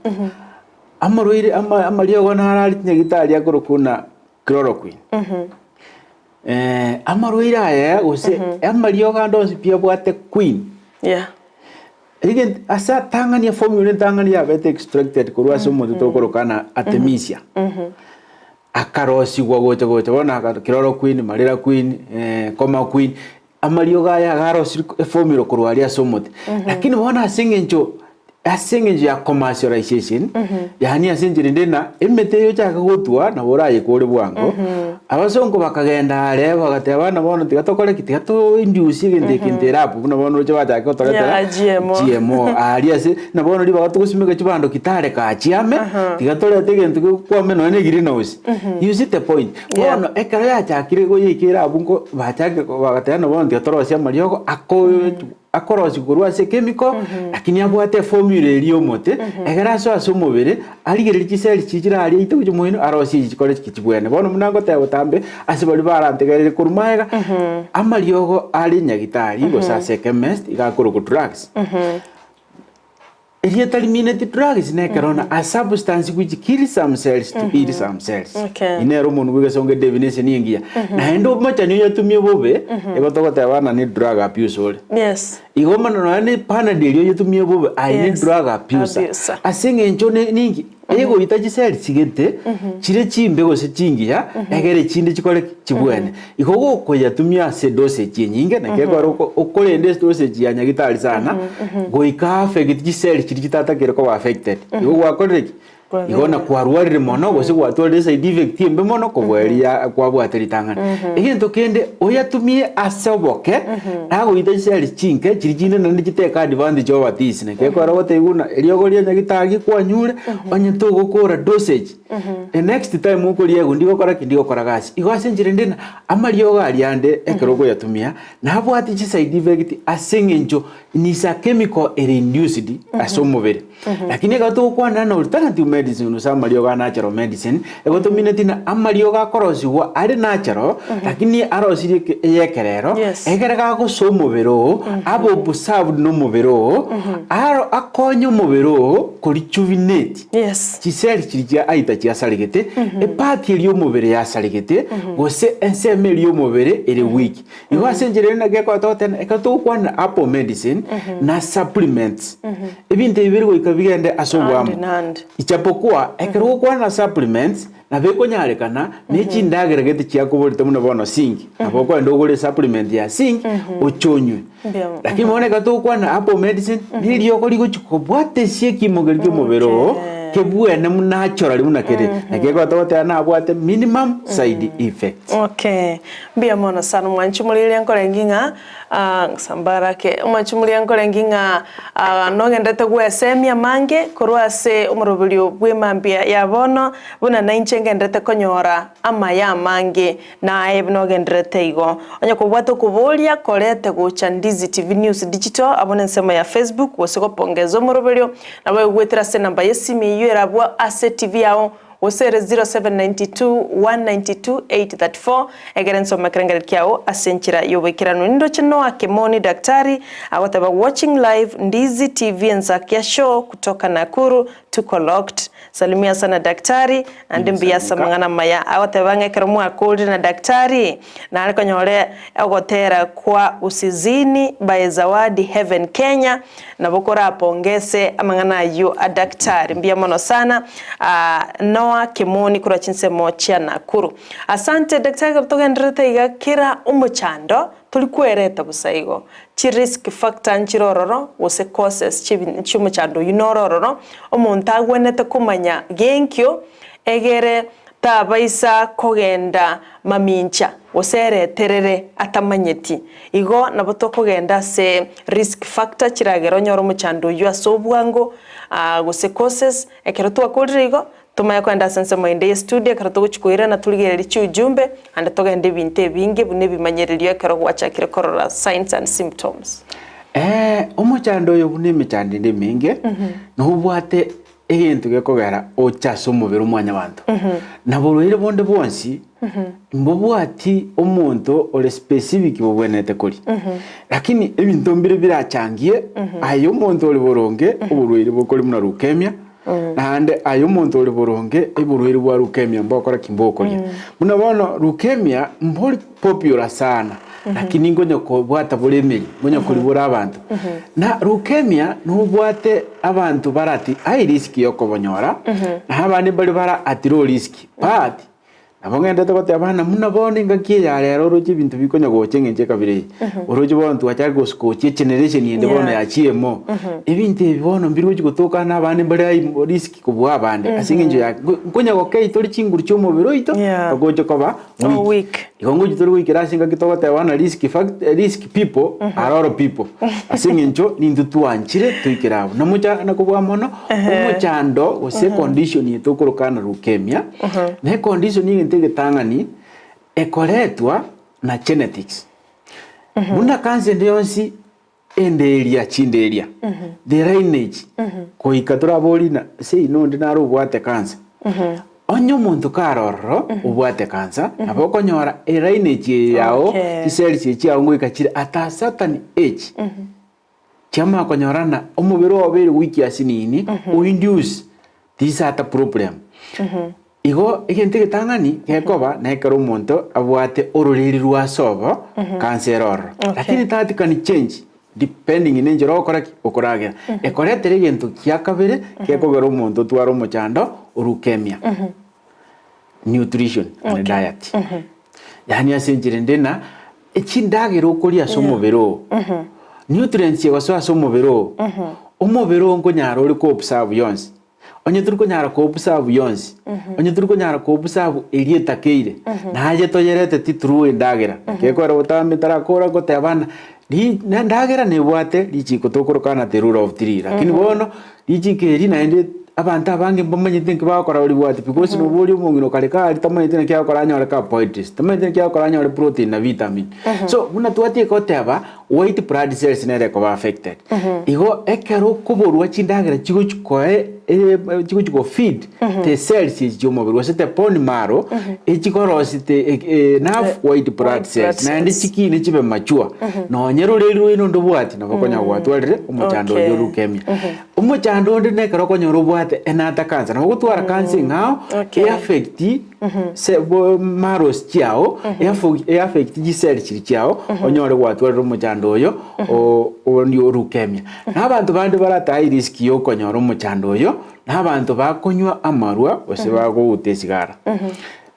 amarwaire ama amariogo naro are chinyagitari akorokwa buna chloroquine. Amarwaire aya gose amariogo ande onsi pi abwate queen. Yeah. Egento ase atang'ani eformula entang'ani yabete extracted korwa ase omonto tokoroka na Artemisia. Akarosigwa gocha gocha bono aka chloroquine, malaria queen, coma queen, amariogo aya iga arosire eformula korwa aria ase omote. Lakini bono ase eng'encho Ase engencho ya commercialization, yaani ase enchera ende ng'a emete eye ochake gotwa nabo orayekore bwango, abasongo bakagenda are bagateba buna bono tiga tokore ki, tiga to induce egento eke ere abwo buna bono roche bachake gotoretera Yeah, GMO. GMO aria ase na bono ribaga togosimeka chibando kitare kaa chiame, tiga torete egento gekwame nonya na egreenhouse. You see the point? Yeah. Bono ekero yachakire goyeikera abwo nko bachakire bagateba buna bono tiga torosie amariogo ako Akorosigwa korwa ase ekemiko, lakini abwate eformula eria y'omote, ekero asoa ase omobere, arigererie chiseli chiria chiraria aite gochia moino, arosie echi chikore chike chibwene. Bono buna ngoteba botambe, ase baria barantegerere korwa magega, amariogo are nyagitari gose ase echemist, iga akorokwa drugs. Erieta rimineti drugs nekero na a substance which kills some cells to heal some cells. Okay. Eye nero omonwe bw'egesongo edefinition engiya. Naende omochani oyotumie bobe, igo togoteba ng'a ne drug abuse ore. Yes. Igo mono nonya ne panadol eria oyotumie bobe, aye ne Yes. drug abuser. Abuser. Ase eng'encho ne ninki? Egoita chiseli chigete, chire chimbe gose chingiya, egere echinde chikore ki? Chibwene. Igo gokoyatumia ase edosage enyinge, naki ekero oko okorenda edosage ya nyagitari sana, goika affect chiseli chiria chitatakire koba affected. Igo gwakorire ki? Igo na kwarwarire mono gose gwatwarire eside effect embe mono kobua eria kwabwate ritang'ani. Egento kende oyatumie ase oboke nagoita chiseri chinke chiria chinde naende chitake advantage of this naki ekero ogotebiwa buna eriogo ria nyagitari kwanyure onye togokora dosage the next time okoriegwa ndigokora ki ndigokora gasi. Igo ase enchera ende amariogo aria ande ekero okoyatumia nabwate chiside effect ase eng'encho is a chemical ere induced ase omobere. Lakini ekero togokwana na alternative medicine gose amariogo a natural medicine, igo tomineti ng'a amariogo akorosigwa are natural, lakini arosirie eke eyekerero, Yes. ekere gagosoa omobere oo, abe observed na omobere oo, aro akonye omobere oo korejuvenate Yes. chiseli chiria chia aita chiasaregete, epart eria y'omobere yasaregete, gose ensemo eria y'omobere ere weak. Igo ase enchera ere naki ekero togoteba ekero togokwana herbal medicine na supplements, ebinto ebi bire goika bigende ase Hand oboamo. in hand. Ichapokuwa ekero ogokwana na supplements nabo ekonyarekana ne chindagera gete chiakoborete buna bono zinc, nabo okogenda ogore esupplement ya zinc oche onywe. Mbuya. Lakini bono ekero togokwana herbal medicine, neriogo rigochi kobwata ase ekimo keria kia omobere oo, Okay. kebwene buna naturally buna kere. Naki ekero togoteba nabwate minimum side effects. Okay. Mbuya mono sana omwanchi morigereria nkorenge ng'a sambarake omwanchi morigereria nkorenge ng'a nogenderete gwesemia amange korwa ase omoroberio bw'emambia ya bono, buna nainche ngenderete konyora amaya amange, naye buna ogendererete igo. Onye kobwate okoboria korete gocha Ndizi TV News Digital abwo nensemo ya Facebook gose gopongeza omoroberio, nabo oigwetera ase enamba y'esimi eyio erabwo ase TV yao Gose ere 0792 192 834, egere nsome ekerengererio kiao ase enchera y'oboikeranu. Nindoche Noah Kimoni Daktari agoteba watching live Ndizi TV Ensakia show kutoka Nakuru tuko locked. Salimia sana daktari naende mbuya ase amang'ana amaya. Agoteba ng'a ekero mwakorire na daktari nare konyore ogotera kwa Usizini by Zawadi Heaven Kenya. Nabo korapongese amang'ana ayio a daktari. Mbuya mono sana Noah Kimoni korwa chinsemo chia Nakuru. Asante daktari ekero togendererete iga kera omochando tori kwereta bosa igo. Chi risk factor nchire ororo gose causes chiomochando oyio noro ororo omonto agwenerete komanya genkio egere tabaisa kogenda mamincha gose ereterere atamanyeti. Igo nabo tokogenda ase risk factor chiragere onyore omochando oyio ase obwango gose causes. Ekero twakorire igo, tomanye kogenda ase ensemo ende ye studio ekero togochia koirana torigererie chiujumbe naende togende ebinto ebinge buna ebimanyererio ekero gwachakire korora signs and symptoms. Omochando oyo buna emechando ende emenge, nobwate Egento gekogera oche ase omobere o mwanyabanto, na borwaire bonde bwonsi mbobwati omonto ore specific bobwenerete koria. Lakini ebinto mbire birachangie aye omonto ore boronge oborwaire bokori buna leukemia, naende aye omonto ore boronge oborwaire bwa leukemia mbokora ki? Mbokoria. Buna bono leukemia mbori popular sana lakini nkonya kobwata bore emeri nkonya koribora abanto na leukemia nobwate abanto bare at high risk yokobonyora na abande mbare bare at low risk but nabo ng'endete goteba bana buna bono engaki eye ya rero oroche ebinto bikonya gocha eng'encho ekabira eye oroche bono twachaka gochi egeneration ende bono yachire mo ebinto ebi bono mbiri gochi gotoka na abande mbare high risk kobua abande ase eng'encho ya nkonya gokei tore chinguru chia omobere oito togocha koba weak. Igo ngochi tore goikera ase engaki togoteba buna risk fact risk people are all people ase eng'encho nintwe twanchire toikere abwo. Na mocha na kobua mono omochando gose econdition eye tokoroka na leukemia na econdition egento egetang'ani ekoretwa na genetics. Buna cancer ende yonsi Endeeria chindeeria, the lineage, goika toraborie na seino onde nare obwate cancer. Onye omonto kare ororo obwate cancer, nabo okonyora elineage eye yao, Okay. chicells echi chiao ngoika chire at a certain age, chiamanya konyora ng'a omobere oo obeire weak asinini, o induce this other problem. Igo egento egetang'ani gekoba nekero omonto abwate ororeri rwa ase obo kansa ere ororo. Okay. Lakini that can change depending ne enchera ogokora ki? Okoragera. Ekoretera egento gia kabere gekogera omonto otware omochando o leukemia. Nutrition and Okay. diet. Yaani ase enchera ende na chindagera okoria ase omobere oo, nutrients egosoa ase omobere oo, omobere oo nkonyara ore ko observe yonsi. Onye tori konyara koobserve yonsi, onye tori konyara koobserve eria etakeire, naye toyerete through endagera. Gekogera botambe ntarakora goteba ng'a ri na endagera nebwate richiko tokorokana the rule of three, lakini bono richiko eri naende abanto abange mbamanyete nki bagokora baribwate because noboria omong'ina okare kare tamanyeti naki agokora anyore carbohydrates, tamanyeti naki agokora anyore protein na vitamin. So buna twatiga goteba white blood cells nere ekoba affected. Igo ekero okoborwa chindagera chigochi koe chigochi go feed the cells echi chia omobere gose the bone marrow echikorosia the enough white blood cells naende chikine chibe mature nonye roreri rwaino ndobwati nabo okonyara gwatwarire omochando oyio leukemia. Omochando onde nekero okonyora obwate enata cancer nabo ogotwara cancer eng'ao eaffect se bo marrows chiao eaffect chiseli chiria chiao onyore gwatwarire omochando oyo onde o leukemia. Na abanto bande barate high risk ya okonyora omochando oyo, na abanto bakonywa amarwa gose bagouta esigara.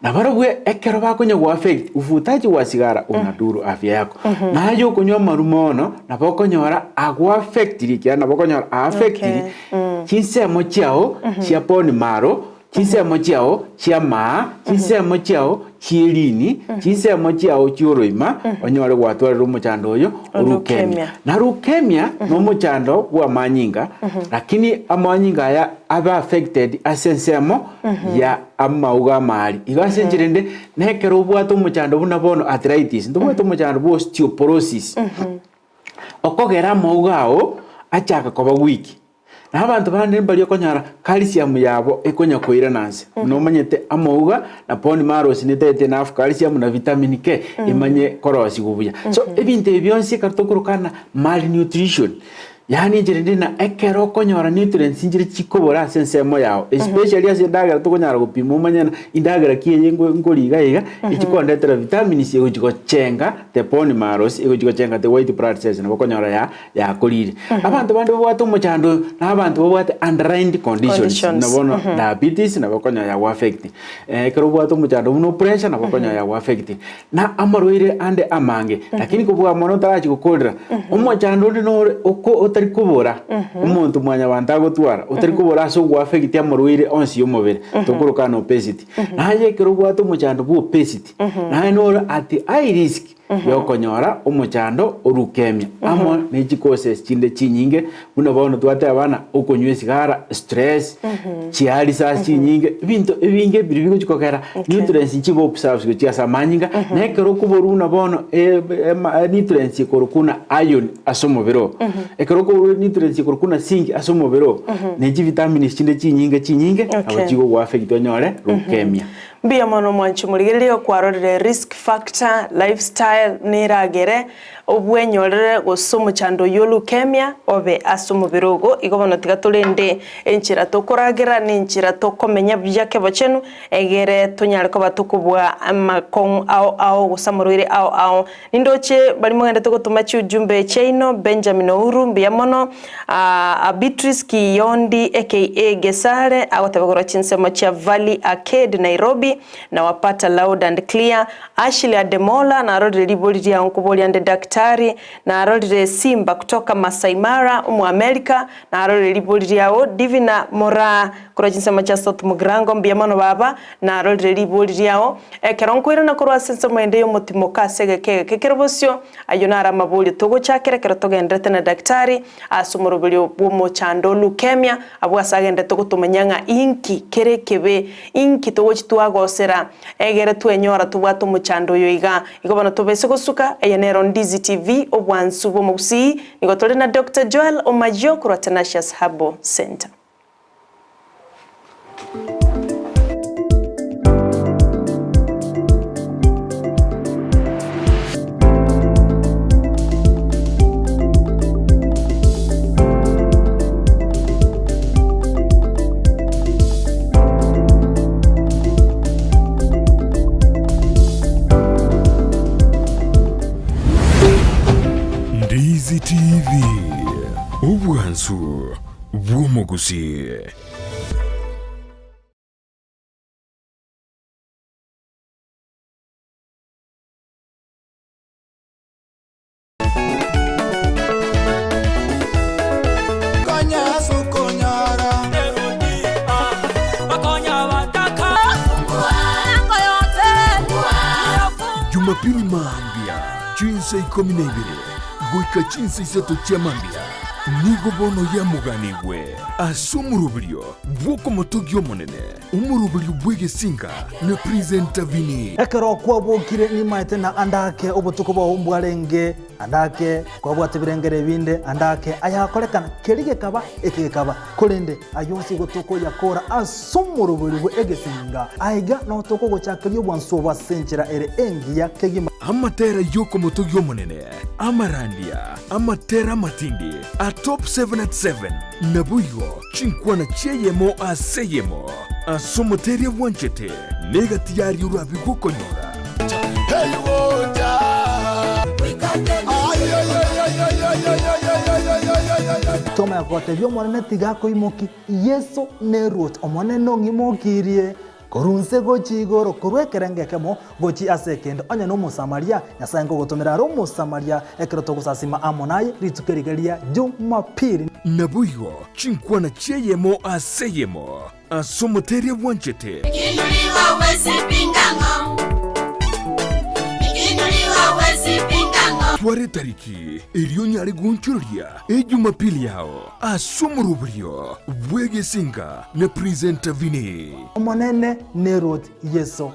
Nabarobwo ekero bakonya goaffect uvutaji wa sigara unadhuru afya yako. Naye okonywa amarwa mono nabo okonyora agoaffectiri ekiagera nabo okonyora aaffectiri chinsemo chiao chia bone marrow, chinsemo chiao chi'amaa, chinsemo chiao chi'erini, chinsemo chiao chi'oroima, onyore gwatwarire omochando oyo o leukemia. Na leukemia nomochando bw'amanyinga, lakini amanyinga aya abe affected ase ensemo ya amauga amari. Igo ase enchera ende, nekero obwate omochando buna bono arthritis, ntobwate omochando bwa osteoporosis, okogera amauga ao achaka koba weak. Na abanto bande mbaria okonyora calcium yabo ekonya koirana nse. Buna omanyete amauga na bone marrow netagete enough calcium na vitamin K emanye korosigwa buya. So ebinto ebi bionsi ekero tokorokana malnutrition, yaani enchera ende na ekero okonyora nutrients nchire chikobora ase ensemo yao especially ase endagera tokonyara gopima omanye ng'a endagera ki eye nkoria iga iga echikondetera vitamins egochi gochenga the bone marrows, egochi gochenga the white blood cells nabo okonyora ya yakorire. Abanto bande babwate omochando oyo, na abanto babwate underlined conditions, buna bono diabetes nabo okonyora yago affect, ekero obwate omochando buna opressure nabo okonyora yago affect, na amarwaire ande amange. Lakini kobua mono otarachia gokorera, omochando onde nore oko otari kobora, omonto mwanyabanto agotwara, otari kobora ase ogoaffect amarwaire onsi ya omobere, tokoroka na obesity. Naye ekero obwate omochando bwa obesity, naye nore at high risk yokonyora omochando o leukemia amo ne chicauses chinde chinyinge buna bono twateba buna okonywa esigara, stress, chiarisas chinyinge, ebinto ebinge biria bigochi kogera nutrients nchibe observed gochia ase amanyinga, na ekero okoborwa buna bono nutrients ekorokwa buna iron ase omobere oo, ekero okoborwa nutrients ekorokwa buna zinc ase omobere oo, ne chivitamins chinde chinyinge chinyinge nabo chigogoaffect onyore leukemia. Mbuya mono mwanche omorigereria okwarorire risk factor, lifestyle neragere obwenyorere gose omochando oyio o leukemia obe ase omobere ogo. Igo bono tiga torende enchera tokoragera na enchera tokomenya buya kebochenu egere tonyare koba tokobua amakong'u ao ao gose amarwaire ao ao. Nindoche baria mogendete gotoma chiujumbe chiaino, Benjamin Ouru mbuya mono, Beatrice Kiyondi aka Gesare agoteba korwa chinsemo chia Valley Arcade Nairobi, nawapata loud and clear. Ashley Ademola narorire ribori riao nkoboria nde daktari, narorire Simba kutoka Masai Mara omoamerica narorire ribori riao. Divina Moraa korwa chinsemo chia South Mugirango mbuya mono baba, Narorire ribori riao, ekero nkoirana korwa ase ensemo ende y'omotimoka ase egeka egeke kere bosio. Ayio naro amaborio togochakera ekero togenderete na daktari ase omoroberio bw'omochando o leukemia, abwo ase agenderete gotomanyia ng'a inki kere ekebe, inki togochi twagosera egere twenyora tobwate omochando oyo iga. Igo bono tobese gosuka, eye nero Ndizi TV, obwansu bw'omogusii, nigo tore na Doctor Joel Omayio korwa Tenacious Herbal Centre. Ndizi TV, obwansu bw'omogusii. Konya ase okonyora. Jumapili mambia, chinsa ikomi na ibere goika chinsa isato chia mambia, nigo bono yamoganigwe ase omoroberio bw'okomotogia Omonene, omoroberio bw'egesinga na Presenter Vinny. Ekero kwabokire nimaete na ande ake obotuko bwao mbwarenge, ande ake kwabwate ebirengero ebinde, ande ake ayakorekana, keria gekaba, eke gekaba. Korende ayio onsi igo tokoyakora ase omorobori bwe egesinga. Aiga nao tokogochakeria obwansu obo ase enchera ere engiya kegima. Amatera y'okomotogia Omonene, amarandia, amatera amatindi, a Top Seven at Seven, naboigo chinkwana chi'eyemo ase eyemo ase omoteria bwanchete, negati yaria orabe gokonyora. Tomanya gotebia Omonene tiga akoimokie, Yeso neruoti, Omonene ong'imokirie korwa inse gochia igoro, korwa ekerengo ekemo gochia ase ekende. Onye n'Omosamaria, Nyasae nkogotomera are Omosamaria ekero togosasima amo naye rituko eriga ria Jumapili. Naboigo chinkwana chi'eyemo ase eyemo ase omoteria bwanchete. Twara etariki eria onyare goonchoreria Ejumapili yao ase omoroberio bw'egesinga na Presenter Vinny. Omonene nerwoti Yeso.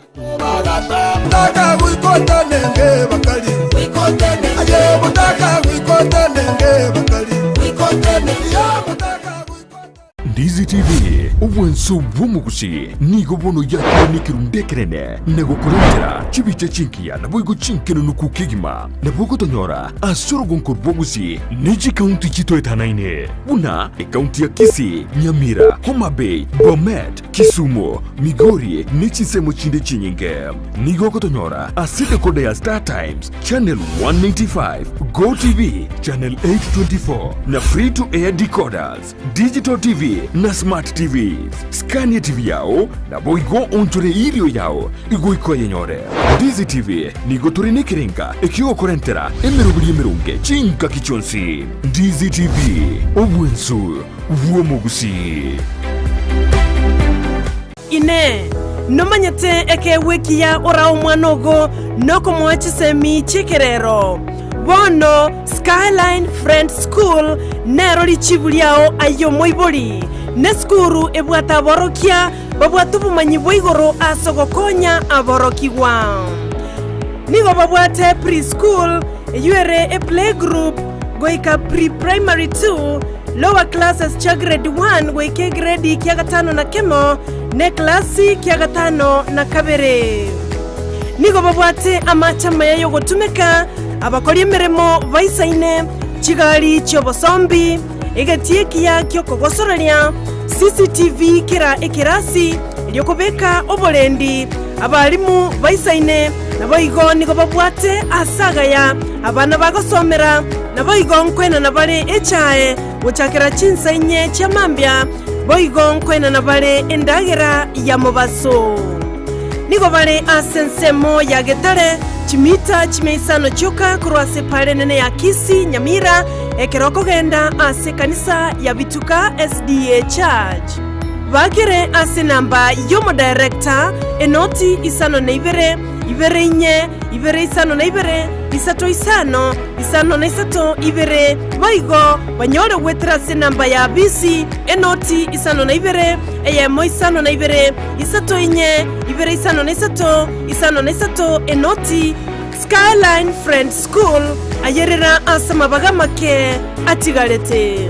Ndizi TV, obwanso bw'omogusi, nigo bono yakire nekerundu ekenene na gokorentera chibicha chingiya naboigo chinkenunuku kegima. Nabo ogotonyora ase orogonko rw'obogusi ne chikaunti chitoetanaine buna ekaunti ya Kisii, Nyamira, Homa Bay, Bomet, Kisumu, Migori ne chinsemo chinde chinyinge. Nigo ogotonyora ase decoder ya Star Times, Channel 195, Go TV, Channel 824 na Free to Air decoders, Digital TV na Smart TVs. Skania TV yao naboigo onchore irio yao igoika oyenyore. Ndizi TV nigo tore nekerenga ekiogokorentera emeroberi emeronge chingaki chionsi. Ndizi TV, obwensu bw'omogusii. Inee! Nomanyete ekeegwa ekiya orae omwana ogo nokomoa chisemi chi'ekerero? Bono Skyline Friends School nero richibu riao aye omoibori. Nesukuru ebwate aborokia babwate obomanyi bwa igoro ase ogokonya aborokigwa. Nigo babwate pre-school, eyio ere eplaygroup goika pre-primary two, lower classes chia grade one goika egredi kia gatano na kemo, na eklasi kia gatano na kabere. Nigo babwate amache amaya y'ogotumeka, abakori emeremo baisaine, chigari chi'obosombi, egetii ekiya gi'okogosoreria, CCTV kera ekerasi, erio kobeka oborendi, abalimu baisaine, naboigo nigo babwate aase agaya abana bagosomera, naboigo nkoenana bare echae gochakera chinsa inye chia mambia, boigo nkoenana bare endagera ya mobaso. Nigo bare ase ensemo ya Getare, chimita chimia isano chioka korwa ase epaara enene ya Kisii, Nyamira, ekero okogenda ase ekanisa ya Bituka SDA Church. Bakere ase enamba y'omodirector, enoti isano na ibere, ibere inye, ibere isano na ibere, isato isano, isano na isato, ibere. Boigo banyore goetera ase enamba ya bisi, enoti isano na ibere, eyemo isano na ibere, isato inye, ibere isano na isato, isano na isato, enoti. Skyline Friends School, ayerera ase amabaga amake atigarete.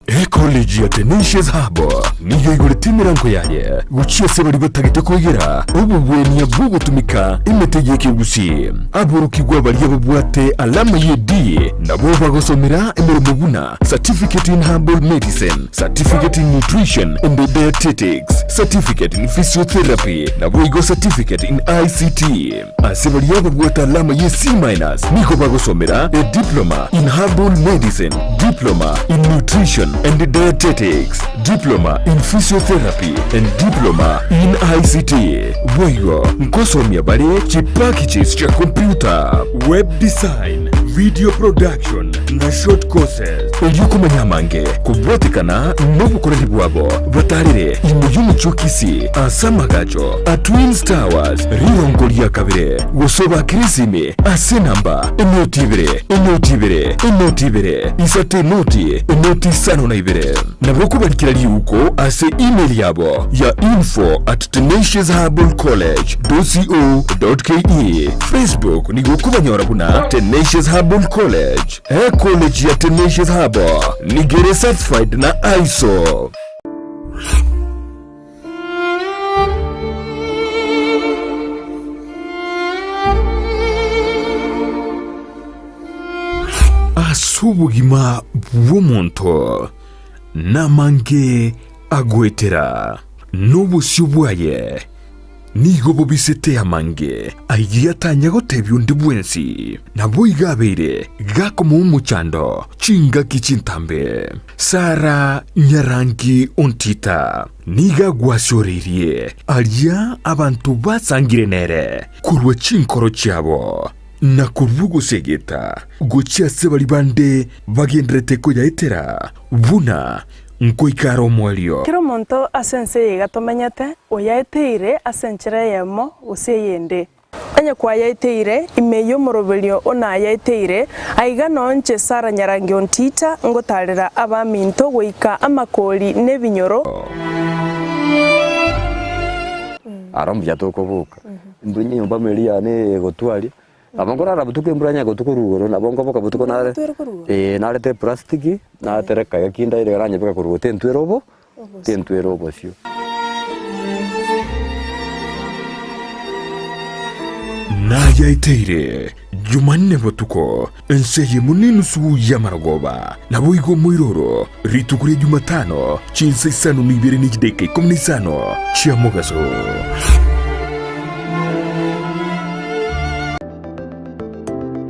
Ecollege ya Tenacious Hub nigo eigorete emerango yaye gochia ase baria batagete koegera obogwenia bw'ogotumeka emete y'ekegusii. Aborokigwa baria babwate alama ye D nabo bagosomera emeremo buna Certificate in Herbal Medicine, Certificate in Nutrition and Dietetics, Certificate in Physiotherapy naboigo Certificate in ICT. Ase baria babwate alama ye C minus nigo bagosomera a Diploma in Herbal Medicine, Diploma in Nutrition and Dietetics, Diploma in Physiotherapy and Diploma in ICT. Boigo nkosomia bare chipackages chia computer, web design, video production na short courses. Erio komanya amange kobwatekana nobokoreri bwabo, batarere ime y'omochie o Kisii ase amagacho a Twins Towers rirongo ria kabere, gose obakere esimi ase enamba enoti ibere, enoti ibere, enoti ibere, isato enoti, enoti isano na ibere. Nabo okobarikera riuko ase email yabo ya info at tenaciousherbalcollege.co.ke. Facebook nigo okobanyora buna Tenacious Herbal College. Ecollege ya Tenacious Herbal nigo ere certified na ISO. Ase obogima bw'omonto namange agoetera, na obosio bwaye nigo bobisete amange ayio atanya gotebia onde bwensi. Naboigo abeire gakomoa omochando chingaki chintambe. Sara nyarangi ontita nigo agwasioreirie aria abanto basangire nere korwa chinkoro chiabo. Na korwa ogosegeta gochia ase baria bande bagendererete koyaetera, buna nkoika are omoerio. Kera omonto ase ense eye iga tomenyete, oyaeteire ase enchera eyemo gose eyende. Onye kwayaeteire, ime y'omoroberio o nayaeteire, aiga noo inche Sara Nyarangi Ontita ngotarera abaminto goika amakori nebinyoro. Aro mbuya tokoboka. Intwe nyomba meri yane eye egotwaria, nabo nkorara botuko embura onye egotu korwa igoro, nabo nkoboka botuko nare eh narete eplastiki, natereka iga kindaire iga nanyebeka korwa igoro tentwera obo tentwera obosio. Nayaeteire Jumanne botuko, ense eyemo nenusu y'amarogoba, naboigo omoiroro, rituko ria Jumatano, chinsa isano na ibere ne chidaeka ikomi na isano chia mogaso.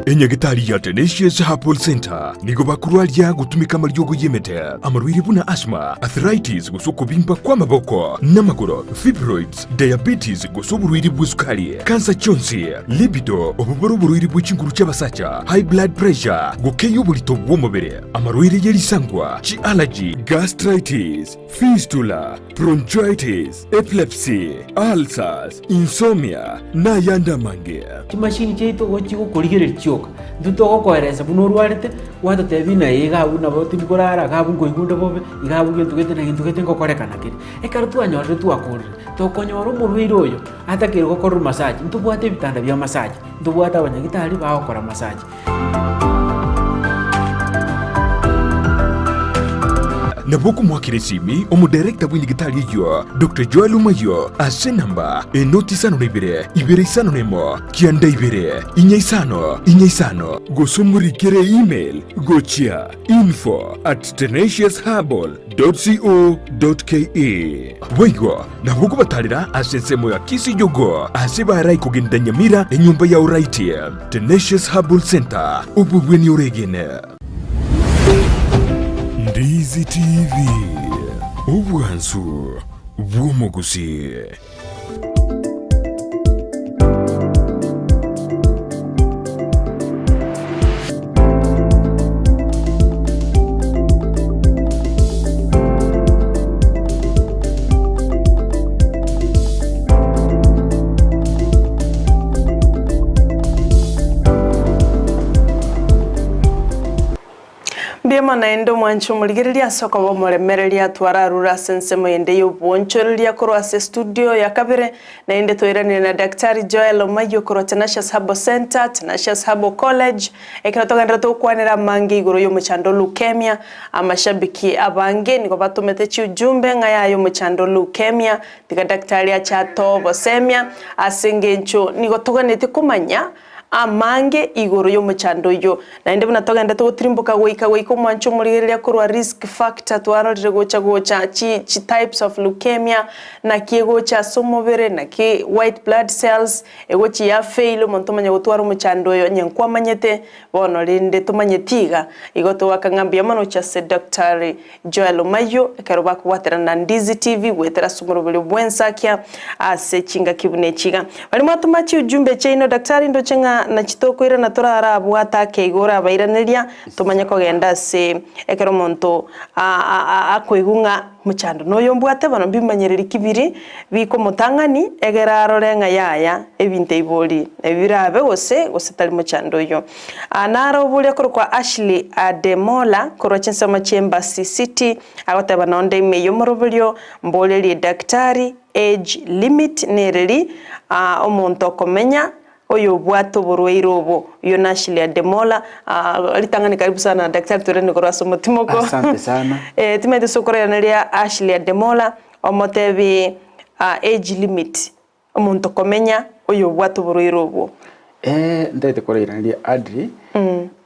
Enyagitari ya Tenacious Herbal Centre nigo bakorwaria gotumeka amariogo y'emete, amarwaire buna asthma, arthritis gose okobimba kw'amaboko n'amagoro, fibroids, diabetes gose oborwaire bw'esukari, kansa chionsi, libido, obobore oborwaire bwe chinguru chi'abasacha, high blood pressure, gokeyia oborito bw'omobere, amarwaire ye risangwa, chi'allergy, gastritis, fistula, bronchitis, epilepsy, ulcers, insomnia, na ayande amange. Chimashini chiaito igo chigokorigereria chioka, intwe togokoeresa buna orwarete, gwatotebia ng'a iga abwo nabo tindi korara, iga abwo nkoigwa onde bobe, iga abwo gento gete na gento gete ngokorekana kere. Ekero twanyorire twakorire, tokonyora omorwaire oyo atakeire gokorerwa massage, ntobwate ebitanda bia massage, ntobwate abanyagitari bagokora massage. Nabo okomoakera esimi omodirector bw'enyagitari eyio, Doctor Joel Omayio, ase enamba enoti isano na ibere, ibere isano na emo, kianda ibere, inya isano, inya isano, gose omorikere email gochia info at tenaciousherbal dot co dot ke. Boigo nabo okobatarera ase ensemo ya Kisijogo ase barai kogenda Nyamira enyomba ya Oraiti, Tenacious Herbal Center, obobweni oregene. Ndizi TV, obwansu bw'omogusii. Mbuya mono naende omwanche omorigereria ase okoba omoremereria twararure ase ensemo ende y'obwoonchoreria korwa ase estudio ya kabere naende twairanire na Daktari Joel Omayio korwa Tenacious Herbal Centre, Tenacious Herbal College, ekero togenderete gokwanera amange igoro y'omochando o leukemia. Amashabiki abange nigo batomete chiujumbe ng'a yaya omochando o leukemia, tiga daktari ache atoe obosemia ase engencho nigo toganetie komanya amange igoro y'omochando oyio. Naende buna togendete gotirimboka goika goika omwancho omorigereria korwa risk factor twarorire gocha gocha chi chi types of leukemia, naki egocha ase omobere, naki white blood cells egochi ya fail omonto omanye gotwara omochando oyo onye nkwamanyete bono rende tomanyeti iga. Igo togoaka ng'a mbuya mono gochia ase Daktari Joel Omayio ekero bakobwaterana na Ndizi TV goetera ase omoroberio bw'ensakia ase chingaki buna echi iga. Baria mwatoma chiujumbe chiaino Daktari ndoche ng'a. na nachi tokoirana torarabwate ake igo orabairaneria tomanye kogenda ase ekero omonto akoigwa ng'a mochando noyo mbwate bono mbimanyereri ki biri bikomotang'ani egere arore ng'a yaya ebinto ebi bori ebi birabe gose gose tari mochando oyio. Naro oboria korokwa Ashley Ademola korwa chinsemo chi'Embassy City agoteba nonde ime y'omoroberio mborerie daktari age limit nereri omonto okomenya oyobwate oborwaire obo. Oyio na Ashley Ademola ritang'ani karibu sana daktari twerende korwa ase omotimoko. Asante sana. Timanyete ase okorairaneria Ashley Ademola omotebi age limit omonto komenya oyobwate oborwaire obwo. Ntaete korairaneria Adri,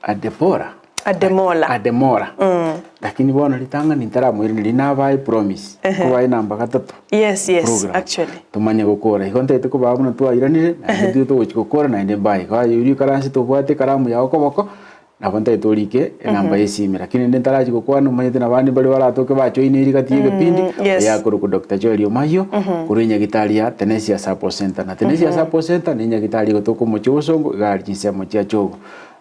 Adebora, Ademola. Ademola. Lakini bono ritang'ani ntaramoiraneria nabae promise, nkobae namba gatato. Yes, yes, program. actually. Tomanye gokora. Igo ntaete kobaa buna twairanire, naende ntwe togochi gokora naende mbae. Igo aye oria oikaransete obwate ekaramu yago koboko, nabo ntaete orike enamba ya esimi. Lakini rende ntarachi gokwana omanyete nabande mbare baratoke bajoineiri gati ya egepindi, yes. oyo akorokwa Doctor Joel Omayio, korwa enyagitari ya Tenesia Support Center. Na Tenesia Support Center na enyagitari egotoka omochie o Bosongo, iga aria chinsemo chia Chogo.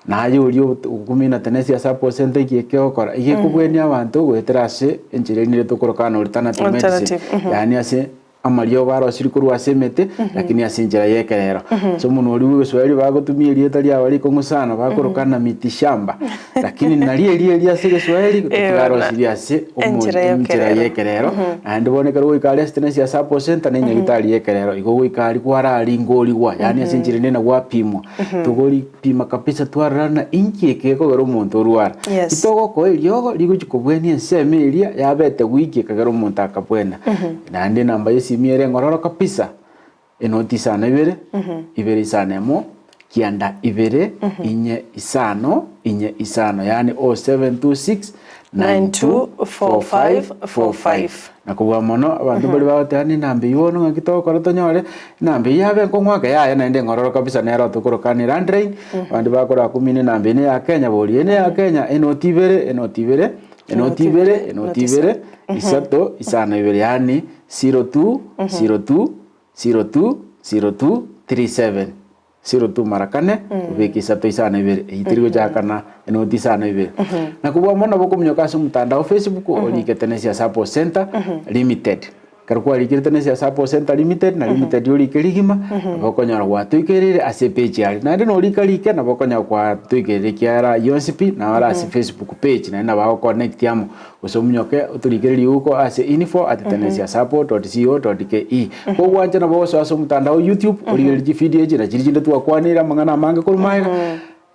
Naye oria okumina Tenesia Support Center eki ekegokora, iga ekobwania abanto goetera ase enchera erinde tokoroka an alternative medicine, Alternative, yaani ase amariogo arosirie korwa ase emete, lakini ase enchera y'ekerero. Ase omonwa oria bw'egeswahili bagotumia erieta riabo rikong'u sana, bakoroka na miti shamba, lakini nario erio erio ase egeswahili Eeh bono. tigarosirie ase omo Enchera enchera y'ekerero. y'ekerero. Naende bono ekero goika aria ase Tenesia Support Center na enyagitari y'ekerero, igo goika aria kwararingorigwa, yaani ase enchera ende nagwapimwa. Togoripima kabisa twarora ng'a inki eke gekogera omonto orwara. Yes. Titogokoa eriogo rigochia kobwenia ensemo eria yabete wiki ekagera omonto akabwena. Naende enamba y'esimi ere eng'ororo kabisa, enoti isano ibere, ibere isano emo, kianda ibere, inye isano, inye isano, yaani 0726 924545. Na kobua mono, abanto mbaria bagoteba ng'a enamba eyio bono ng'aki togokora tonyore, enamba eyio yabe enkong'u ake yaya naende eng'ororo kabisa nero tokorokana elandline, abande bakora kumina enamba eye neya Kenya boria eye neya Kenya, enoti ibere, enoti ibere, enoti ibere, enoti ibere, isato, isano ibere, yaani zero two, zero two, zero two, zero two, three seven. Zero two mara kane, obeke isato isano ibere, eyio teri gochakana enoti isano ibere. Na kobua mono nabo okominyoka ase omotandao Facebook, orike Tenesia Support Center Limited. Ekero kwarikire Tenesia Support Center Limited, na Limited orike rigima, nabo okonyora gwatoikereire ase epage aria. Naende norika rike nabo okonyora kwatoikereire ekiagera yonsi pi nabo are ase Facebook page naende nabo agoconnect amo. Gose ominyoke otorikere riuko ase info at tenesiasupport dot co dot ke. Kogwancha nabo ogosoa ase omotandao o YouTube origererie chividio echi na chiria chinde twakwaneire amang'ana amange korwa magega,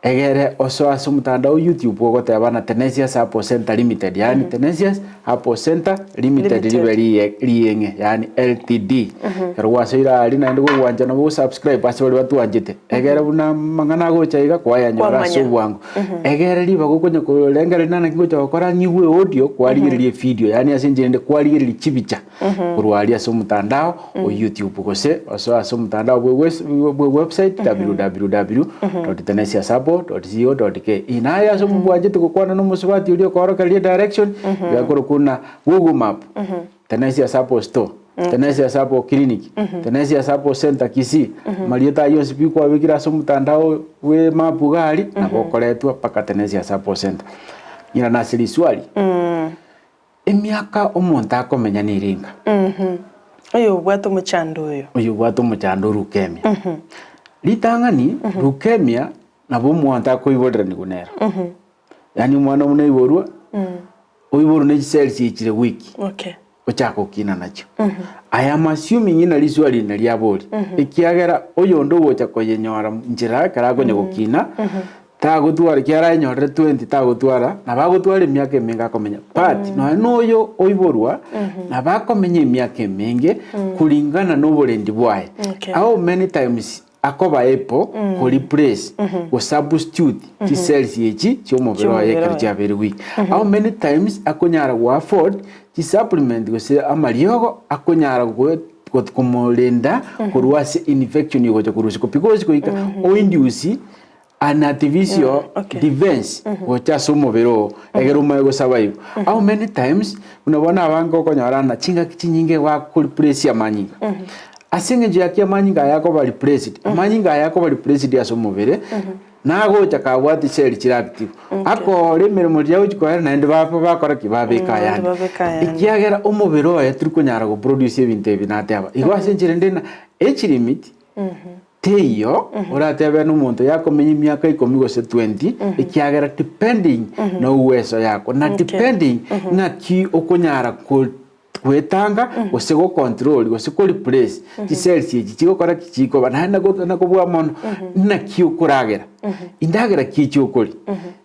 egere osoe ase omotandao o YouTube ogoteba na Tenesias Apple Center Limited yaani Tenesias Apple Center Limited Limited. ribe riye rieng'e yaani LTD. Ekero gwasoire aria naende kogwancha nabo osubscribe ase baria batwanchete, egere buna amang'ana agocha iga kwayanyora ase Kwamanya. obwango. Egere ribaga okonya korengereria naki ngocha gokora ng'igwe audio kwarigereria evideo yaani ase enchera ende kwarigereria chibicha korwa aria ase omotandao o YouTube gose osoe ase omotandao bwe wes bwe website www dot tenesiasabo dot co dot ke. Naye ase bwanchete gokwana na omosubati oria okoorokereria direction iga akorokwa buna Google map. Tenesia Sacco Store, Tenesia Sacco Clinic, Tenesia Sacco Center Kisii, amarieta ayio onsi pi kwabekire ase omotandao bwe map iga aria, nabo okoretwa mpaka Tenesia Sacco Center. Ng'ina nase riswali, emiaka omonto akomenya nere enga? Oyo obwate omochando oyo. Oyo obwate omochando o leukemia. Ritang'ani, leukemia nabo omonto akoiboreranigwa nero. Yaani omwana buna aiborwa, oiborwe ne chicells echire weak, Okay. ochake gokina nachio. I am assuming ng'a riswali eri nario abori, ekiagera oyonde ogocha koyenyora nchera ekero akonya gokina, tagotwara ekiagera ayenyorire 20 tagotwara, nabo agotwara emiaka emenge akomenya. But nonya na oyo oiborwa, nabo akomenya emiaka emenge kulingana na oborendi bwaye. Okay. How many times Akoba epo ko replace go substitute chi cells echi chia omobere oye ekero chiabeire weak. How many times akonyara go afford chi supplement gose amariogo akonyara komorenda korwa ase infection egocha korwa isiko because goika o induce an artificial defense gocha ase omobere oo egere omanye go survive. How many times buna bono abange okonyora ng'a chingaki chinyinge bako replace amanyinga. Ase eng'encho ya ki amanyinga aya akoba replaced? Amanyinga aya akoba replaced ase omobere, nagocha kabwate cell chire active. Akoora emeremo riria agochi koera naende baba bakora ki? Babeka Naende ayande. babeka ayande. Ekiagera omobere oye tori konyara goproduce ebinto ebi nateba. Igo ase enchera ende na age limit teiyo oratebe na omonto yakomenya emiaka ikomi gose 20 ekiagera depending na uweso yako na depending ng'aki okonyara ko Gwetanga, gose gocontrol, gose koreplace chicells echi chigokora ki? Chikoba. Naende nago nakobua mono, naki okoragera? Indagera ki echi okoria?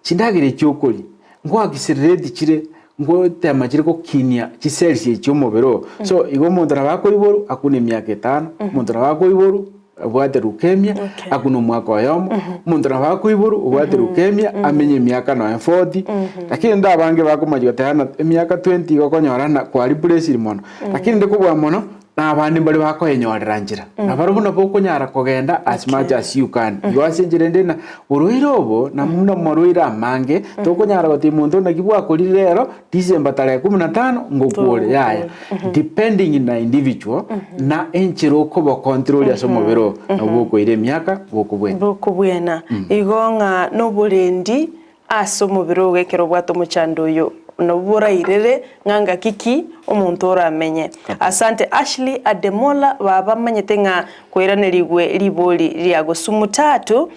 Chindagera echi okoria, ngo accelerate chire, ngotema chire gokinia chicells echi chia omobere oo. So, igo omonto nabo akoiborwa, akune emiaka etano, omonto nabo akoiborwa obwate leukemia, akune omwaka oyomo, omonto nabo akoiborwa obwate leukemia, amenye emiaka nonya 40, lakini rende abange bakomanya goteba ng'a emiaka 20 igo okonyora ng'a kwa replace mono, lakini rende kobua mono, na abande mbare bakoenyorera nchera, nabarobwo nabo okonyara kogenda as much as you can. Igo ase enchera ende ng'a borwaire obo na buna amarwaire amange, tokonyara gotebia monto naki bwakorire rero, December tarehe kumi na tano ngokwore yaya depending na individual na enchera okoba control ase omobere oo nabo bokoira emiaka bokobwena. Bokobwena. Igo ng'a noborendi ase omobere ogo ekero obwate omochando oyo nabo borairere ng'a ngaki ki omonto oramenye. Asante Ashley Ademola baba manyete ng'a koiranerigwe ribori riago sumu tatu.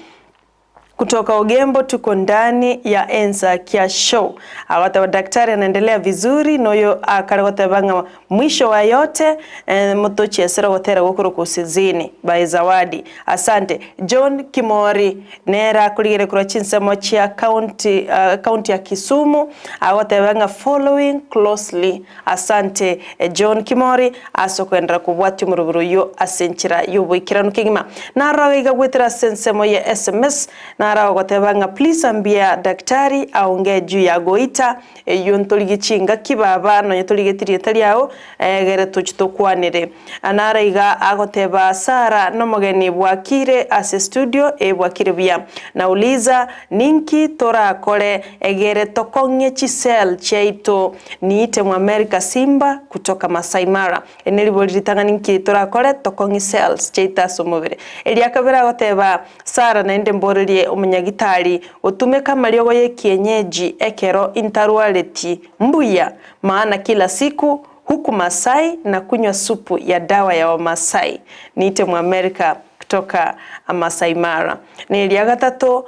Kutoka Ogembo tuko ndani ya Ensa Kia Show. Agoteba daktari anaendelea vizuri noyo akare goteba ng'a mwisho wa yote eh, motochiesere ogotera gokorokwa Usizini by Zawadi. Asante. John Kimori nere akorigere korwa chinsemo chia county, uh, county ya Kisumu agoteba ng'a following closely. Asante John Kimori ase okoenderera kobwatia omoroboro oyio ase enchera y'oboikeranu kegima. Naroro iga goetera ase ensemo ye sms naro agoteba ng'a please ambia daktari aongee juu ya goita eyio ntorigie chingaki baba nonye torigeti rieta riao egere tochi tokwanere. Naro iga agoteba Sarah nomogeni bwakire ase studio ee bwakire buya. Nauliza ninki torakore egere tokong'ie chicell chiaito Niite Mwamerika Simba kutoka Masai Mara. Eri neribori ritang'ani nki torakore tokong'ie cells chiaito ase omobere. Eria kabere agoteba Sarah naende mborerie omonyagitari otumeka amariogo yekienyeji ekero intarwareti mbuya maana kila siku huku Masai na kunywa supu ya dawa ya Wamasai. Niite Mwamerika kutoka Masai Mara. Neria gatato,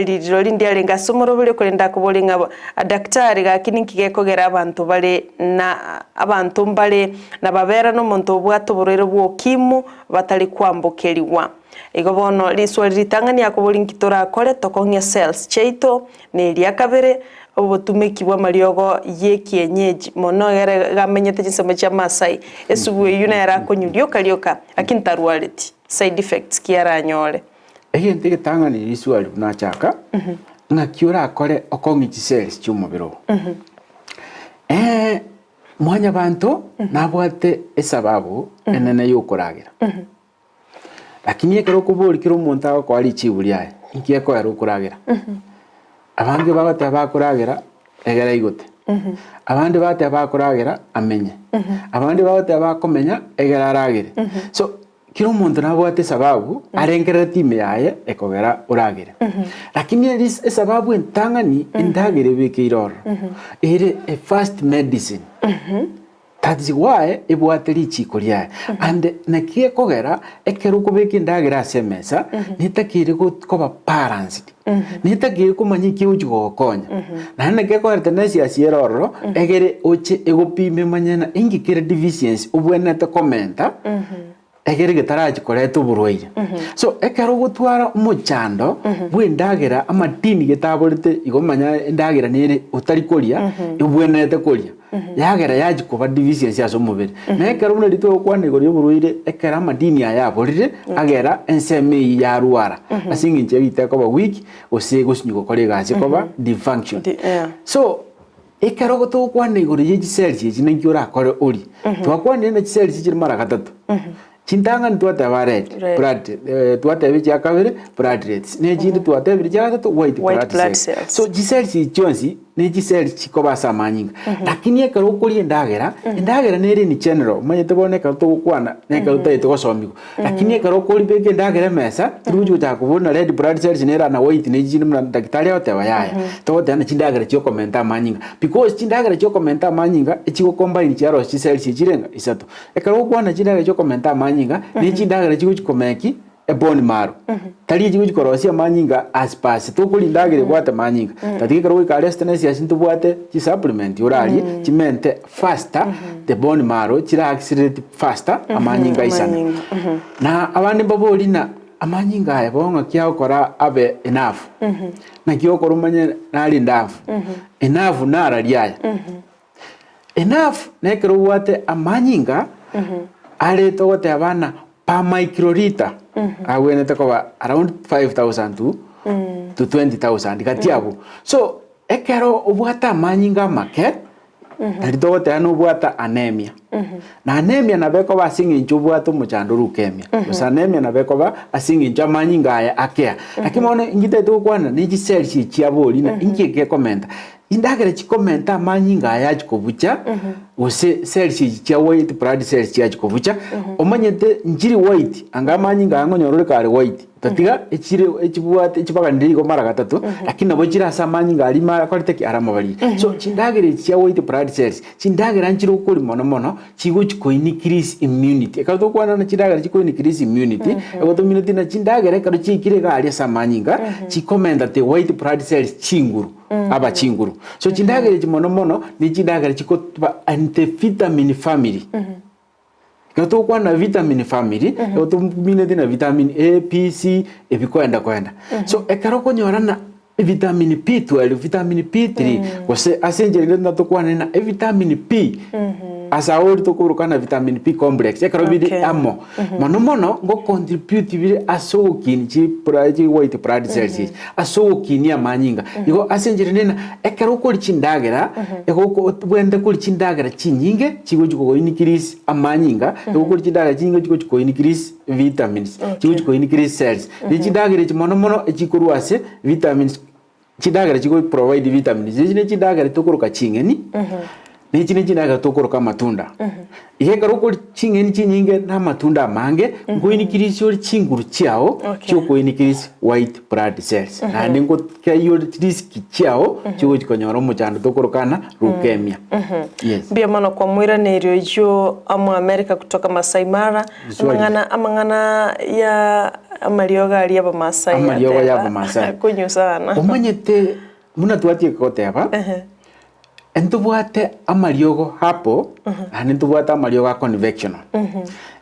rirori ndiarenge ase omoroberio korende akoboria ng'a daktari gaki ninki gekogera abanto bare na abanto mbare na babera nomonto obwate oborwaire bwa ukimwi batari kwambokerigwa. Igo bono riswali ritang'ani akoboria nki torakore tokong'ie cells chiaito, neria kabere obotumeki bw'amariogo y'ekienyeji mono egere gamenyete chinsemo chia Maasai esubu eyio nere akonywa rioka rioka lakini tarwareti. Side effects ki aranyore? Egento egetang'ani riswali buna achaka, ng'aki orakore okong'e chicells chi'omobere oo? Mwanyabanto nabwate esababu enene yokoragera, lakini ekero okoboria kera omonto agokoa richibu riaye, inki ekoera okoragera? Abange bagoteba bakoragera egere aigote, abande bagoteba bakoragera amenye, abande bagoteba bakomenya egere aragere. So, kera omonto nabwate esababu arengerereti ime yaye ekogera oragere. Lakini eris esababu entang'ani endagera ebekeire ororo, ere a first medicine. That is why ebwate richiko riaye. And naki gekogera ekero okobeka endagera ase emesa, netakeire koba balanced. Netakeire komanya eki egochi gogokonya. Naende naki ekogera tenacious ere ororo, egere oche egopime omanye ng'a inki kere deficiency obwenerete komenta, egere getarachi koreta oborwaire. So ekero ogotwara omochando bw'endagera amadini getaborete igo manya endagera nere otari koria, obwenerete koria, yagera yachi koba deficiency ase omobere. Na ekero buna riria togokwana igoro ya oborwaire ekero amadini aya aborire, agera ensemo eywo yarwara ase eng'encho yaito ekoba weak gose egosinywa gokora egasi ekoba dysfunction. So Ekero togokwana igoro ye chiseli echi ninki orakore orie? Twakwanire na chiseli chire mara gatato. Chintang'ani twateba red Red. blood eh, twateba echia kabere platelets, na echinde twatebire chia gatato white White blood blood cells. cells. So chiseli echi chionsi ne chiseli chikoba ase amanyinga. Lakini ekero okoria endagera, endagera nere in general, omanyete bono ekero togokwana na ekero totagete gosomiwa. Lakini ekero okoribeka endagera emesa, torigochi gochaka kobua buna red blood cells nere na white ne chinde buna daktari agoteba yaya. Togoteba na chindagera chiokomenta amanyinga. Because chindagera chiokomenta amanyinga, echigocombine chiarosia chiseli chichire ng'a isato. Ekero ogokwana chindagera chiokomenta amanyinga, ne chindagera chigochi komeki ebone marrow. Tari echigochi korosia amanyinga as per se, tokoria endagera ebwate amanyinga. Tatiga ekero goika aria ase tenensi ase ntobwate chisupplement orarie, chimente faster the bone marrow chira accelerate faster amanyinga aisane. Na abande mbaborie ng'a amanyinga aya bono ng'aki agokora abe enough? Naki ogokora omanye nare enough? Enough nararia aya. Enough nekero obwate amanyinga are togoteba ng'a per microliter agwenerete koba around 5000 to to 20000 gati abwo. So ekero obwate amanyinga amake nari togoteba nobwate anemia. Na anemia nabo ekoba ase eng'encho obwate omochando leukemia gose anemia nabo ekoba ase eng'encho amanyinga aya akea. Lakini bono inki tari togokwana ne chicells echi chiabori ng'a inki gekomenta. Chindagera chikomenta amanyinga aya achia kobucha, gose cells echi chia white blood cells chiachia kobucha, omanyete nchiri white, anga amanyinga aya ngonyora ore kare white, tatiga echire echibwate echibaganire igo mara gatato, lakini nabo chire ase amanyinga aria ime akorete ki? Are amabariri. So chindagera echi chia white blood cells, chindagera nchire okori mono mono, chigochi ko increase immunity. Ekero togokwana ng'a chindagera chiko increase immunity, ego tomineti ng'a chindagera ekero chiaikire iga aria ase amanyinga, chikomenta the white blood cells chinguru. aba chinguru. So chindagera echi mono mono ne chindagera chikoba and the vitamin family. Ekero togokwana vitamin family, nigo tomineti na vitamin A, B, C, ebikoenda koenda. So ekero okonyora na vitamin B12, vitamin B3, gose ase enchera ende natokwane na evitamin B, ase aori tokoboroka na vitamin B complex, ekero bire Okay. amo, mono mono ngo contribute bire ase ogokinia chi chi white blood cells echi. Ase ogokinia amanyinga. Igo ase enchera ende ng'a ekero okoria chindagera, igo obwenerete koria chindagera chinyinge chigochi kogo increase amanyinga, igo okoria chindagera chinyinge chigochi ko increase vitamins, chigochi ko increase cells. Ne chindagera echi mono mono echikorwa ase vitamins, chindagera chigo provide vitamins, echi ne chindagera tokoroka ching'eni. Ne echi nechindagera tokoroka amatunda. Iga ekero okoria ching'eni chinyinge na amatunda amange, nkoinikirisia ore chinguru chiao Okay. chiokoinikirisia white blood cells. Naende nkokeyia ore risk chiao chigochi konyora omochando tokoroka ng'a leukemia. Yes. Mbuya mono kwamoiraneria oyio amo America kutoka Masai Mara. Swali. Amang'ana amang'ana ya amariogo aria Abamasai Amariogo ya ateba Abamasai. kunywa sana. Omanyete buna twatieka goteba, Ntobwate amariogo hapo, naende ntobwate amariogo a convectional.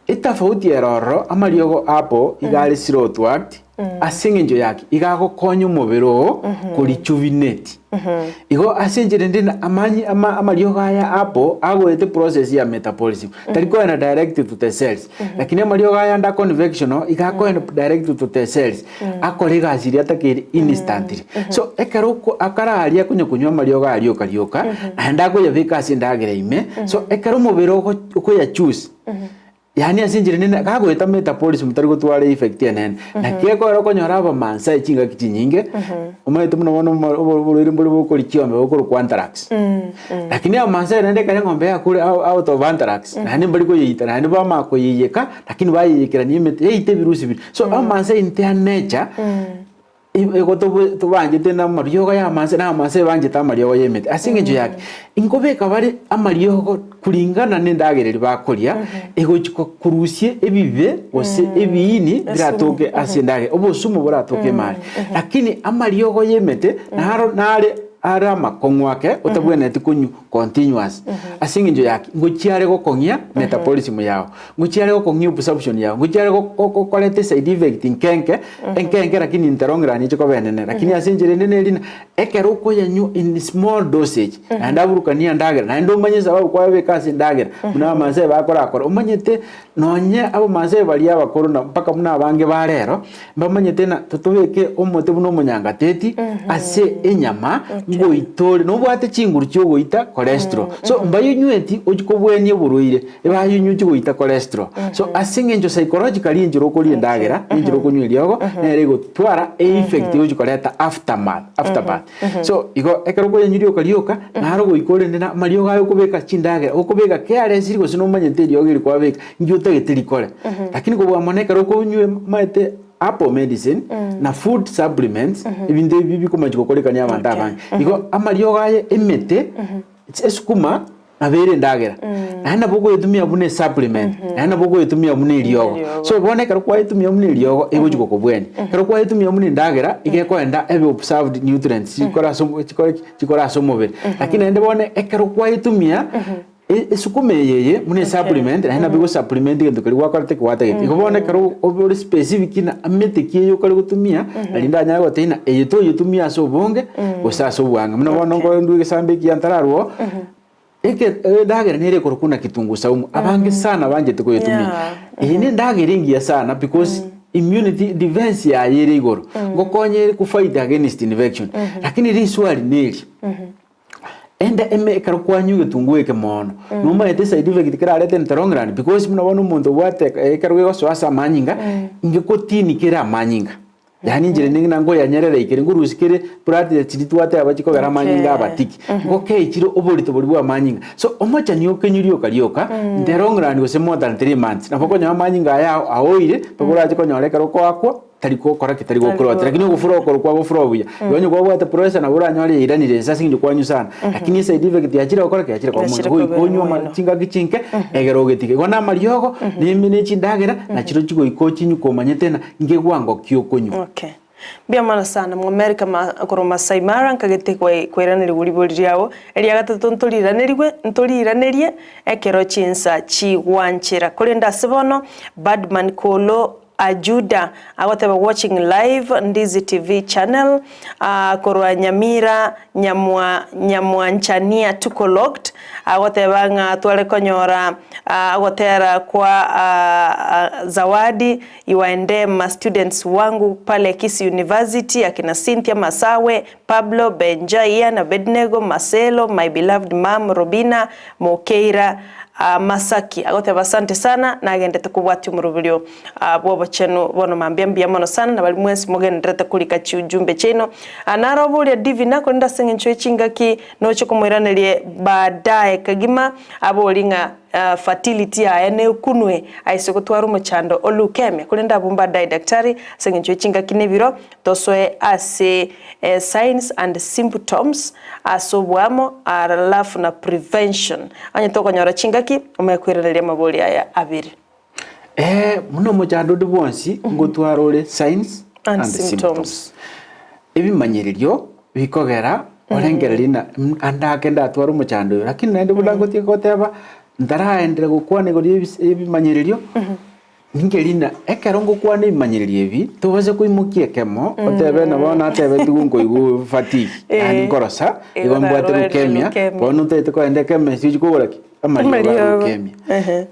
Etafauti ere ororo, amariogo hapo iga are slow to act, ase eng'encho yaki, iga agokonya omobere oo korejuvenate. Igo ase enchera ende na amanyi ama amariogo aya hapo agoete process ya metabolism, tari koenda direct to the cells. Lakini amariogo aya ande a convectional, iga akoenda direct to the cells. akore egasi eria atakeire instantly. So ekero oko akararia konya konywa amariogo aria rioka rioka, naende akoyabeka ase endagera ime, so ekero omobere ogo okoya choose, yaani ase enchera nene gagoeta metabolism tari gotwara effect enene. Naki ekogera okonyora abamaasai chingaki chinyinge, omanyete buna bono omo obo oborwaire mbore bokoria chiombe bokorokwa anthrax. Lakini abamaasai rende ekero eng'ombe yakure out of anthrax, naende mbari koyeita, naende bamanya koyeiyeka, lakini bayeyekerania emete yaita ebirusi biria. So amanse inte a nature igo tobanchete na amariogo ya amanse na amanse ebanchete amariogo ya emete ase eng'encho yaki nkobeka bare amariogo kulingana na endagera eria bakoria egochi korusia ebibe gose ebiini biratoke ase endagera obosumu boratoke ime aria. Lakini amariogo ya emete naro nare are amakong'u ake otabwenereti konywa continuous ase eng'encho yaki ngochia are gokong'ia metabolism yao. Ngochia are gokong'ia absorption yao, ngochia are gokoreta eside effect nke nke, enke enke lakini in the long run eche koba enene. Lakini ase enchera ende neri ng'a, ekero okoyanywa in small dosage, naende aburukanie endagera, naende omanye esababu kwayebeka ase endagera, buna abamaasai bakorakora, omanyete nonye abamaasai baria abakoro na mpaka buna abange ba rero, mbamanyete ng'a totobeke omote buna omonyangateti ase enyama. Ngoita ore, nobwate chinguru chiogoita cholesterol. So mbayonyweti ochie kobwania oborwaire, ebayonywa ochie goita cholesterol. So ase eng'encho psychologically enchera okoria endagera, enchera okonywa eriogo, nere egotwara eeffect egochi koreta aftermath, afterbirth. So igo ekero okoyenywa rioka rioka, naro goika orende na amariogo aye okobeka chindagera, okobeka carelessly gose nomanyete eriogo eri kwabeka, inki otagete rikore. Lakini kobua mono ekero okonywa omanyete Herbal medicine na food supplements ebinto ebi bikomachi gokorekania abanto abange. Igo amariogo aye emete, esukuma nabo ere endagera, naende nabo okoyetumia buna esupplement, naende nabo okoyetumia buna eriogo. So bono ekero kwayetumia buna eriogo egochi gokobwenia. Ekero kwayetumia buna endagera, iga ekoenda ebe observed nutrients chikore ase chikore ki? Chikore ase omobere. Lakini naende bono ekero kwayetumia. Esukuma eye eye buna esupplement naende nabo egosupplement egento keria gwakorete gwatagete. Igo bono ekero obe ore specific ng'a emete ki eye okare gotumia nari ndanyare gotebia ng'a eye toyetumia ase obonge gose ase obwange. Buna bono nkorendwa egesambe ekiya ntararwa oo, eke endagera nere ekorokwa buna kitunguu saumu abange sana banchete koyetumia. Eye na endagera engiya sana because immunity defense yaye ere igoro, ngokonya ere kofight against infection. Lakini riswali neri. Ende ime ekero kwanywa egetunguo eke mono, nomaete eside effect kerarete in the long run because buna bono omonto obwate ekero gegosoa ase amanyinga, ngekotini kere amanyinga. Yaani inchera ende ng'a nkoyanyerera ikere, nkorusia kere blood chiria twateba chikogera amanyinga aba thick, ngokei chire oborito boria bwa amanyinga. So omochani okenywa rioka rioka, in the long run gose more than 3 months, nabo okonyora amanyinga aya aoire, mpaka orache konyora ekero okoakwa. Tari gokora ki? Tari gokorota. Lakini ogofura okoro kwagofura obuya. Igo onye kwabwate pressure nabo oranyore yairanire inse ase eng'encho kwanywa sana. Lakini eside effect yachire gokora ki? Yachire koba Yachire moino. Goika kobera onywe ama moino. chingaki chinke egere ogetige. Igo na amariogo, na ime ne chindagera, nachiro chigoika ochinywe komanyete ng'a ngewango ki okonywa. Okay. Mbuya mono sana Mwamerika ma korwa Masai Mara nkagete kwe kweranerigwa ribori riao. Eria gatato ntoriiranerigwe ntoriiranerie ekero chinsa chigwanchera. Korende ase bono, Badman Kolo Ajuda agoteba watching live Ndizi TV channel korwa Nyamira Nyamwa Nyamwanchania tuko locked agoteba ng'a tware konyora ogotera kwa Zawadi iwaendee ma students wangu pale Kisii University akina Cynthia Masawe, Pablo, Benja, Ian, Abednego, Marcelo, my beloved mum Robina, Mokeira, Masaki agoteba asante sana nagendete kobwatia omoroberio bw'obochenu bono mambia mbuya mono sana na baria mwensi mogendererete korika chiujumbe chiaino. Naro oboria Divina korende ase eng'encho ye chingaki noche komoiranerie baadaye kegima abori ng'a fertility yaye nekunwe aise gotwara omochando o leukemia korende abwo mbadaye daktari ase eng'encho ye chingaki na ebiro tosoe ase signs and symptoms ase oboamo alafu na prevention onye tokonyora chingaki omanye koiraneria amabori aya abere. Ee, buna omochando onde bwonsi ngotwara ore signs And and symptoms. symptoms. Ebimanyererio bikogera orengererie ng'a ande ake ndatware omochando oyo, lakini naende buna ngotiga goteba ntaraenderea gokwana igoro ya ebis- ebimanyererio, Ninki ng'a ekero ngokwana ebimanyererio ebi, tobase koimokia ekemo, otebe ng'a bono natebetigwe nkoigwa fatigue, yaani nkorosa, igo mbwate leukemia, bono otagete kogenda echemist ochie kogora ki? Amariogo a leukemia.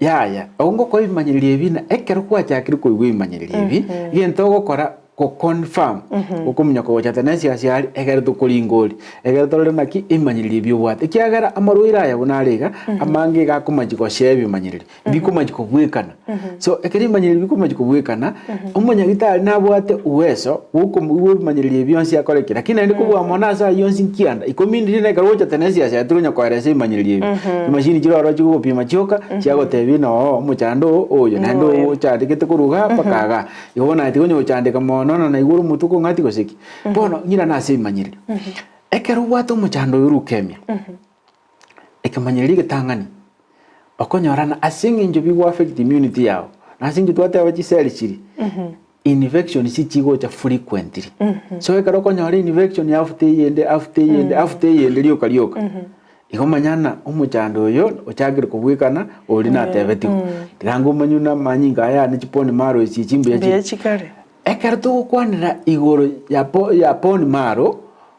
Yaya, ogo ngokoa ebimanyererio ebi ng'a ekero gwachakire koigwa ebimanyererio ebi, egento ogokora go confirm, okominyoka gocha tenensi ase aria, egere tokoringori, egere torore naki ebimanyererio ebi obwate. Ekiagera amarwaire aya buna are iga, amange iga akomachia goshare ebimanyererio. Bikomachia kobwekana. So ekero ebimanyererio bikomachia kobwekana, omonyagitari nabwate uweso bwa ebimanyererio ebi bionsi akore ki, lakini naende kobua mono ase ayio onsi nkianda, ikomi ndiri na ekero ogocha tenensi ase aye torikonya koeresa ebimanyererio ebi. Chimashini chire ororo chigogopima chioka, chiagotebia ng'a oo omochando oo oyo, naende Oyo. ochandegete korwa igaa mpaka igaa. Igo bono aye tigonya gochandeka mono na naigure omotwe okong'atia gose ki. Bono ng'irane ase ebimanyererio. Ekero obwate omochando oyo leukemia, Ekemanyererio egetang'ani, okonyorana ase eng'encho bigo affect immunity yao, na ase eng'encho twateba chiseli chiri, infection chichigocha frequently. So ekero okonyora infection after eyende after eyende after eyende rioka rioka, igo manya ng'a omochando oyo ochakire kobwekana oria natebetigwe. Tiga ngomanywe na amanyinga aya ane chibone marrow echi chimbuya Mbuya chire. chikare. Ekero togokwanera igoro ya bo ya bone marrow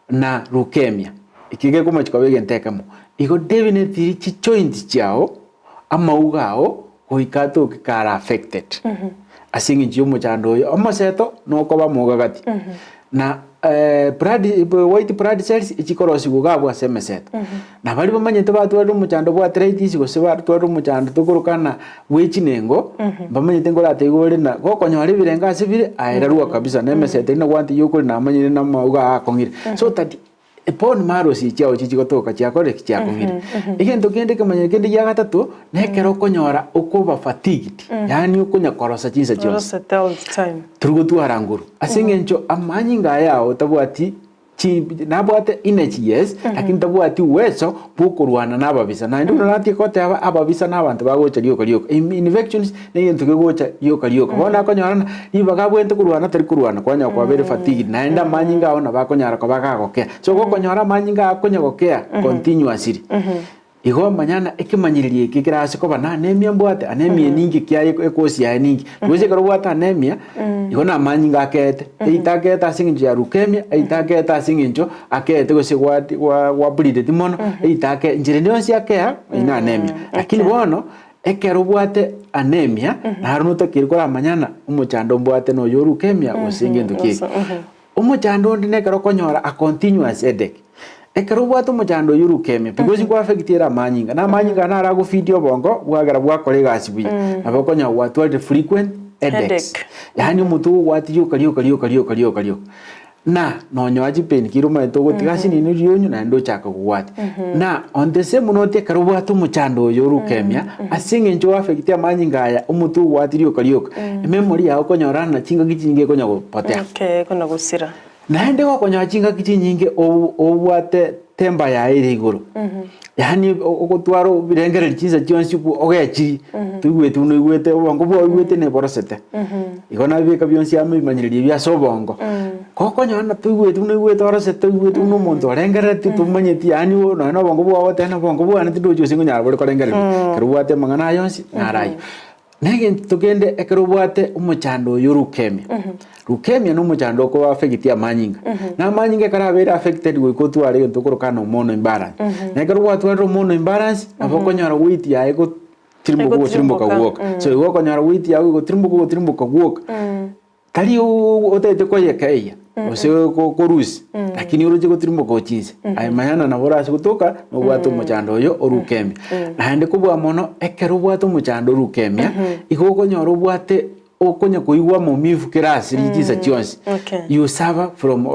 na leukemia, eki gekomochia koba egento ekemo, igo definitely chijoint chiao, amauga ao, goika atoke kare affected ase eng'encho ya omochando oyo, omoseto nokoba mogagati. Na. Blood white blood cells echikorosiwa iga abwo ase emeseto. Na baria bamanyete batwarire omochando bwa arthritis gose batwarire omochando tokorokana bwe chinengo, mbamanyete nkoratebiwe ore na gokonyora ebirengo ase bire aye rarua kabisa na emeseto eria nagwante yokori namanyire na amauga aa akong'ire. So that bone marrows echi chiago chigotoka chiakorire ki? Chiakong'ire. Egento kende ekemanyero kende gia gatato, na ekero okonyora okoba fatigued, yaani okonya korosa chinsa chionsi. Orosete all the time. Tori gotwara nguru ase eng'encho amanyinga aya ao tabwati chi nabwate energy yes, lakini tabwati uwezo bw'okorwana na ababisa. Naende buna natie goteba ababisa na abanto bagocha rioka rioka. Infections na egento kegocha rioka rioka. Bono akonyora ng'a ribaga abwenerete korwana tari korwana kwanyora kwabeire fatigued naende amanyinga ao nabo akonyara koba gagokea. So gokonyora amanyinga aya akonya gokea continuously. Igo manya ng'a ekemanyererio eke kere ase koba na anemia mbwate, anemia ninki kiaye ekosi yaye ninki. Gose ekero obwate anemia, igo na amanyinga akeete, eita akeete ase eng'encho ya leukemia, eita akeete ase eng'encho akeete gose gwa gwa gwa bleedeti mono, eita ake enchera ende yonsi akea, eyio na anemia. Lakini bono, ekero obwate anemia, naro notakeire koramanya ng'a omochando mbwate noyo o leukemia gose ngento ki eke. Omochando onde nekero okonyora a continuous headache. Ekero obwate omochando oyio leukemia, because nko affect ere amanyinga, na amanyinga aya naro agofeed obongo bwagera bwakora egasi buya. Nabo okonyora gwatwarire frequent headaches. Headache. Yaani omotwe ogogwati rioka rioka rioka rioka rioka rioka. Na nonyoa chipain killer omanyete ogotiga ase nini rionyu naende ochaka kogwatia. Na on the same note ekero obwate omochando oyo o leukemia, ase eng'encho o affect amanyinga aya omotwe ogwati rioka rioka, ememory yago okonyora ng'a chingaki chinyinge ekonya gopotea. Okay, ekonya gosira. Naende gokonyora chingaki chinyinge obwate temper yaye ere igoro, yaani ogotwara obirengererio chinsa chionsi ogechiri, toigweti buna oigwete obongo bwao oigwete neborosete. Igo nabibeka bionsi amo ebimanyererio ebi ase obongo. Gokonyora ng'a toigweti buna oigwete orosete oigwete buna omonto orengereretie tomanyeti yaani nonya na obongo bwao ogoteba ng'a obongo bwane tindochi gose nkonyara bore korengereria. Ekero obwate amang'ana aya onsi naro ayio. Na egento kende ekero obwate omochando oyo leukemia, leukemia na omochando okoba affect amanyinga, na amanyinga ekero abeire affected goika otware egento okoroka ng'a hormonal imbalance. Na ekero gwatwarire hormonal imbalance, nabo okonyora weight yaye egotirimboka ogotirimboka gwoka. So igo okonyora weight yago egotirimboka ogotirimboka gwoka. Tari otagete koyekeyia gose korusia, lakini oroche gotirimboka gochia inse. Aye manya ng'a nabo orase gotoka nobwate omochando oyo o leukemia. Naende kobua mono, ekero obwate omochando o leukemia, igo okonyora obwate okonya koigwa maumivu kera ase chinsa chionsi. You suffer from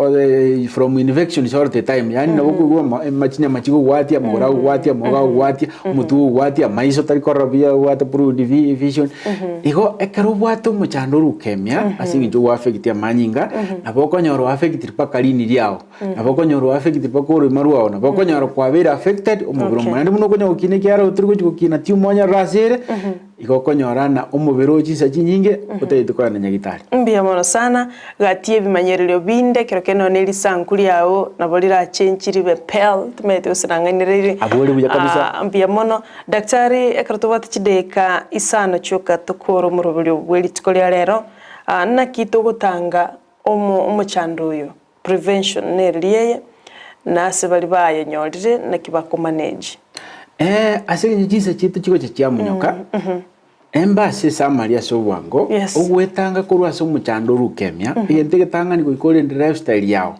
from infections all the time, yaani nabo okoigwa chinyama chigogwatia, amagoro agogwatia, amaboko agogwatia, omotwe ogogwatia, amaiso tari korora buya obwate blurred vision. Igo ekero obwate omochando o leukemia ase eng'encho ogoaffecti amanyinga, nabo okonyora oaffectiri mpaka rini riao, nabo okonyora oaffectiri mpaka oroima rwao, nabo okonyora kwabeire affected omobere Okay. omonene. Naende buna okonya gokina ekiagera otori gochi gokina tumor onyarore ase ere, igo okonyora ng'a omobere oo chinsa chinyinge otagete kogenda nyagitari. Mbuya mono sana, gati ebimanyererio binde ekero kende nonya ne risanku riao nabo rirachenchi ribe pale, timanyeti gose nang'ainereire. Abwo ore buya kabisa. Ah, mbuya mono. Daktari, ekero tobwate chidaeka isano chioka tokore omoroberio bwe rituko ria rero, naki togotanga omo omochando oyo, prevention nereri eye, na ase baria bayenyorire naki bakomanage? Ase eng'encho chinsa chiaito chigocha chiamonyoka, Embe ase esamari ase obwango, Yes. ogwetanga korwa ase omochando o leukemia, egento egetang'ani goika orende lifestyle yao,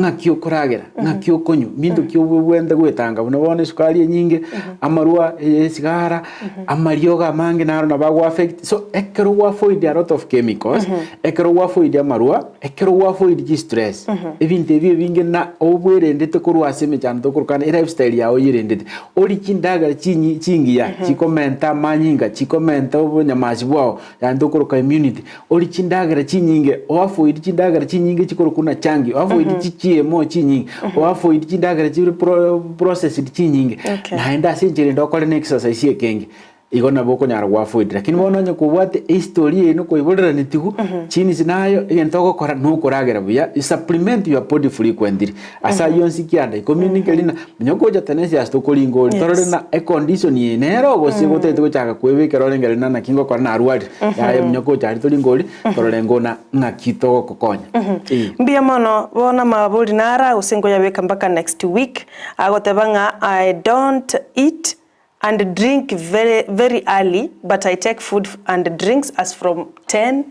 ng'aki okoragera, ng'aki okonywa, mbinto ki obwenerete gwetanga buna bono esukari enyinge, amarwa, esigara, amariogo amange naro nabo ago affect, so ekero gwa avoid a lot of chemicals, ekero gwa avoid amarwa, ekero gwa avoid chistress, ebinto ebi ebinge na obwerendete korwa ase emechando tokorokana elifestyle yao oyerendete. Orie chindagera chinyi chingiya chikomenta amanyinga, chikomenta obonyamasi bwao, yaani tokoroka immunity. Orie chindagera chinyinge, oavoid chindagera chinyinge chikorokwa buna changi, oavoid chi GMO chinyinge, oavoid chindagera chire pro processed chinyinge. Okay. Naende ase enchera ende okore na exercise ekenge, igo nabo okonyara goavoid. Lakini bono onye kobwate ehistory eye nokoiboreranetigwe, chinisi nayo egento ogokora nokoragera buya, you supplement your body frequently. Ase ayio onsi kianda ikomi ninki rina, onye ogocha tenensi ase tokoringa ori, torore Yes. na econdition eye nero gose gotagete gochaka kwebekera orenge rina naki ngokora narwarire, yaya onye ogocha aria toringe ori, torore ngona ng'aki togokokonya. Eh. Mbuya mono, bono amabori naro gose nkoyabeka mpaka next week, agoteba ng'a I don't eat and drink very very early but I take food and drinks as from 10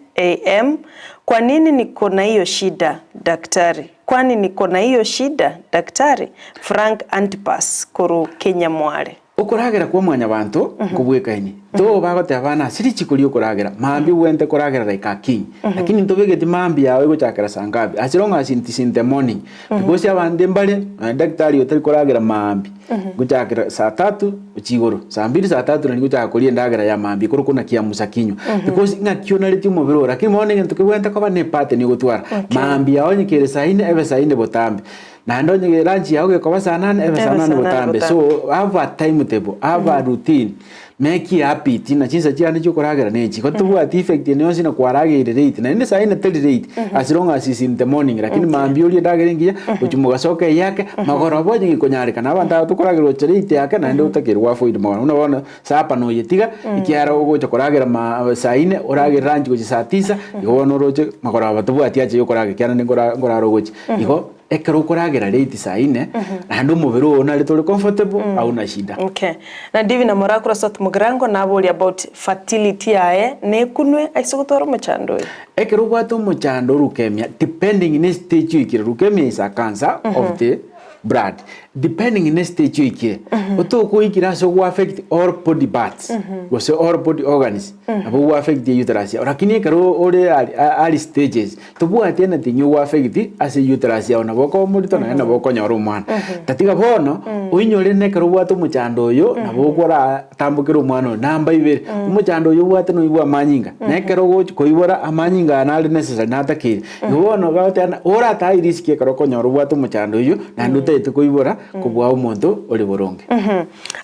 am kwa nini niko na hiyo shida daktari? Kwa. Kwani niko na hiyo shida daktari? Frank Antipas korwa Kenyamware. Okoragera kwa mwanyabanto nkobwekaini. Toba goteba bana ase richiko riokoragera, mambia obwenerete koragera like a king. Lakini ntobegeti mambia yao egochakera saa ngapi? As long as it is in the morning. Because abande mbare, nonye daktari otari koragera maambia, gochakera saa tatu gochia igoro, saa mbiri saa tatu nari gochaka koria endagera ya maambia ekorokwa na kiamusa kinywa. Because ng'aki onaretie omobere oro, lakini bono egento kebwenerete koba ne epattern ogotwara. Maambia yao onye kere saa ine, ebe saa ine botambe. Naende onye lunch yao gekoba saa nane, ebe saa nane botambe. So have a timetable, have a routine, make a habit ng'a chinsa chiane chiokoragera nechi. Igo tobwati effect ende yonsi na kwarageire late, naende saa ine teri late, as long as is in the morning, lakini mambia orie endagera engiya, gochia mogaso oke eyake, magoroba onye gekonyarekana abanto aba tokoragera gochia late ake naende otakeire gwa avoid magoroba. Buna bono supper noyetiga, ekiagera ogocha koragera ma saa ine, oragere lunch gochia saa tisa, igo bono oroche magoroba tobwati acha yokoragera ekiagera naende nkora nkorara ogochia. Igo. Ekero okoragera late saa ine, naende omobere oo narete ore comfortable, hauna shida. Okay. Na Divina Morakura South Mugirango naboria about fertility yaye nekunwe aise gotwara omochando oyo. Ekero obwate omochando o leukemia, depending ne stage oikire, leukemia is a cancer of the blood, depending ne stage oikire, otokoikire ase ogo affect all body parts, gose all body organs, nabo ogo affect uterus yao, lakini ekero ore early stages, Tobwati anything ogoaffect ase uterus yao nabo okoba omorito naende nabo okonyora omwana. Tatiga bono oinyore nekero obwate omochando oyo nabo okoratambokere omwana oyo. Namba ibere, omochando oyo obwate noyo bwa amanyinga, na ekero ogochi koibora amanyinga aya nare necessary natakeire. Igo bono bagoteba ng'a oratae risk ekero okonyora obwate omochando oyio naende otagete koibora kobua omonto ore boronge.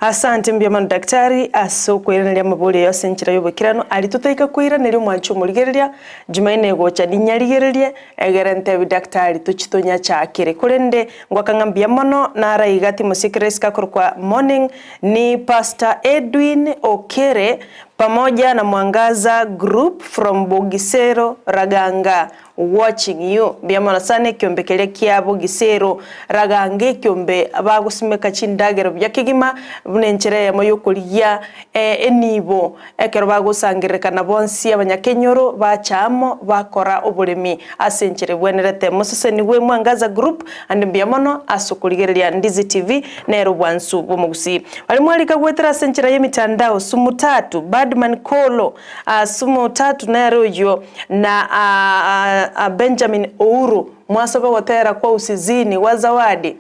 Asante mbuya mono daktari ase okoiraneria amaborio aye ase enchera y'oboikeranu aria totaika koiraneria omwancho omorigereria Jumaine egocha ninyarigererie egere ntebi daktari tochi tonyachakere korende ngwaka ng'a mbuya mono nara iga Timothy Grace gakorokwa morning ni Pastor Edwin Okere pamoja na Mwangaza group from Bogisero Raganga Watching you. Mbuya mono sana ekiombe keria kia Bogisero Raganga ekiombe bagosimeka chindagera buya kegima buna enchera eyemo yokorigia enibo ekero bagosangererekana bonsi abanyakenyoro bacha amo bakora oboremi ase enchera ebwenerete. Mosesenigwe Mwangaza Group ande mbuya mono ase okorigereria Ndizi TV nere obwansu bw'omogusii. Baria mwarika goetera ase enchera y'emitandao Sumu Tatu, Badman Kolo, Sumu Tatu nere oyio na Benjamin Ouru mwasobe gotera kwa Usizini gwa Zawadi.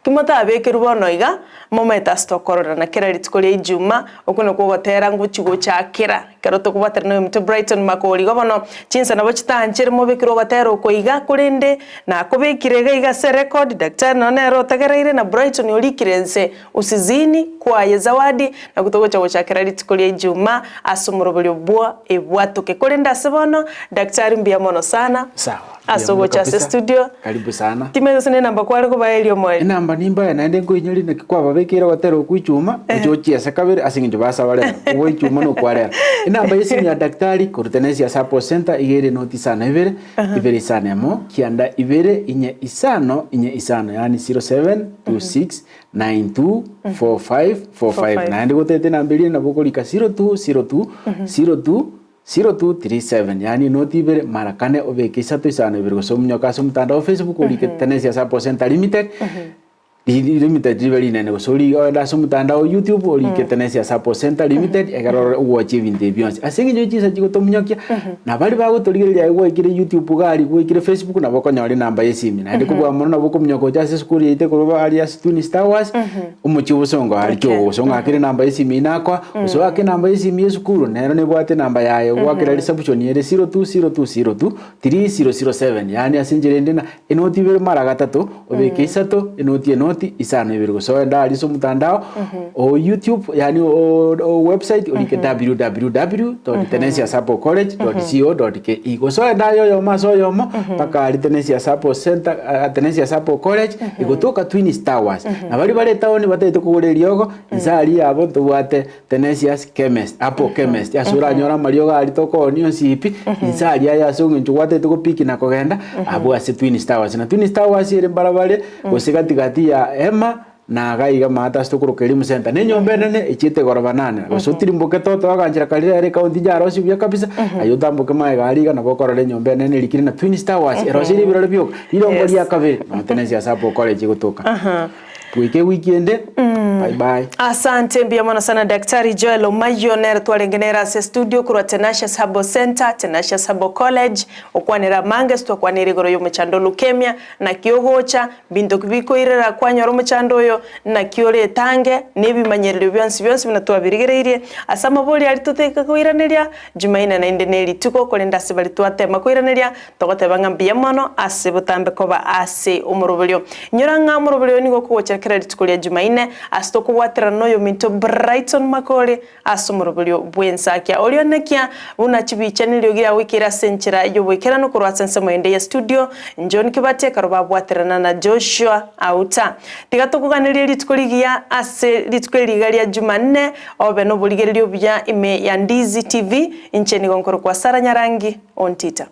Timotabekerwe bono iga, momaete ase tokororana kera rituko ria Ijuma, okwo nakwo ogotera ngochia gochakera ekero tokobwaterana oyominto Brighton Makori. Igo bono chinsa nabo chitanchere mobekerwe ogotera oko iga, korende nakobekire iga iga ase erecord, daktari nonye nere otegereire na Brighton orikire nse Usizini kwaye Zawadi, nakwo togocha gochakera rituko ria Ijuma ase omoroberio bwa ebwatoke. Korende ase bono, daktari mbuya mono sana. Sawa. Ase ogocha ase studio. Karibu sana. Timanyeti gose nenamba kware kobaeria omoerio. Enamba nimbae naende nkoinyorie naki kwababekeire ogotera okwo ichuma, oche ochiese kabere ase eng'encho basaba rero. Obo ichuma nokwa rero. Enamba y'esimi ya daktari korwa Tenesia Support Center iga ere noti isano ibere, ibere isano emo, kianda ibere, inye isano, inye isano, yaani 0726 924545. Naende gotete enamba eria nabo okorika 0202 02 0237, yaani enoti ibere mara kane obeke isato isano ibere gose omonyoke ase omotandao o Facebook orike Tenesia Support Center Limited, Limited ribe rinene gose orike ogende ase omotandao o YouTube orike Tenesia Support Center Limited ekero ore ogwochia ebinto ebi bionsi. Ase eng'encho ye chinsa chigotomonyokia, na baria bagotorigereria aye gwaikire YouTube iga aria gwaikire Facebook nabo okonyora enamba ya esimi. Naende kobua mono nabo okominyoka gocha ase esukuru yaito ekorwa aria ase Twin Towers, Omochie obosongo aria okay. Gose ong'akere enamba y'esimi inakoa, gose oake enamba y'esimi y'esukuru, nero nebwate enamba yaye, ogwakera reception ere 020202 3007, yaani ase enchera ende na enoti ibere mara gatato, obeke isato, enoti enoti, isano ibere, gose ogende aria ase omotandao, o YouTube, yaani o o website orike www.tenesiasupportcollege.co.ke, gose ogende aye oyomo ase oyomo, mpaka aria Tenesia Support Center, Tenesia Support College, egotoka Twins Towers. Na baria bare etaoni batagete kogora eriogo, inse aria yabo ntobwate Tenesius Chemist, Apple Chemist, ase oranyore amariogo aria tokoonia onsi pi, inse aria aye ase eng'encho gwatagete gopiki na kogenda, abwo ase Twins Towers. Na Twins Towers ere mbarabare, gose gati gati ya Hema. Na iga iga maate ase tokoroka Elimu Center, na enyomba enene echiete igoro banane, gose otirimboke toto aganchera karia rero ekaunti yarosiwe buya kabisa, aye otamboke magega aria iga nabo okorora enyomba enene erikire na Twins Towers, erosirie ebirore bioka, rirongo Yes. ria kabere, nonya Tenesia Sabo College egotoka. Goika ewiki ende, bye bye. Asante mbuya mono sana Daktari Joel Omayio nere twarenge nere ase studio korwa Tenacious Herbal Center, Tenacious Herbal College, okwanera amange ase twakwanire igoro y'omochando o leukemia, naki ogocha, Mbinto ki bikoirera kwanyora omochando oyo? Naki oretange nebimanyererio bionsi bionsi buna twabirigereirie? Ase amabori aria toteke koiraneria, Jumaine naende nerituko, korende ase baria twatema koiraneria, togoteba ng'a mbuya mono ase botambe koba ase omoroberio. Inyora ng'a omoroberio oyo nigo okogochera kera rituko ria Jumaine, ase tokobwaterana noyominto Brighton Makori, Ase omoroberio bw'ensakia oria onekia buna chibicha neriogi riagoikeire ase enchera y'oboikeranu korwa ase ensemo ende ya studio, John Kibati ekero babwaterana na Joshua Auta. Tiga tokoganerie rituko rigiya ase rituko eri iga ria Jumanne, obe noborigereria obuya ime ya Ndizi TV, inche nigo nkorokwa Sarah Nyarangi, Ontita.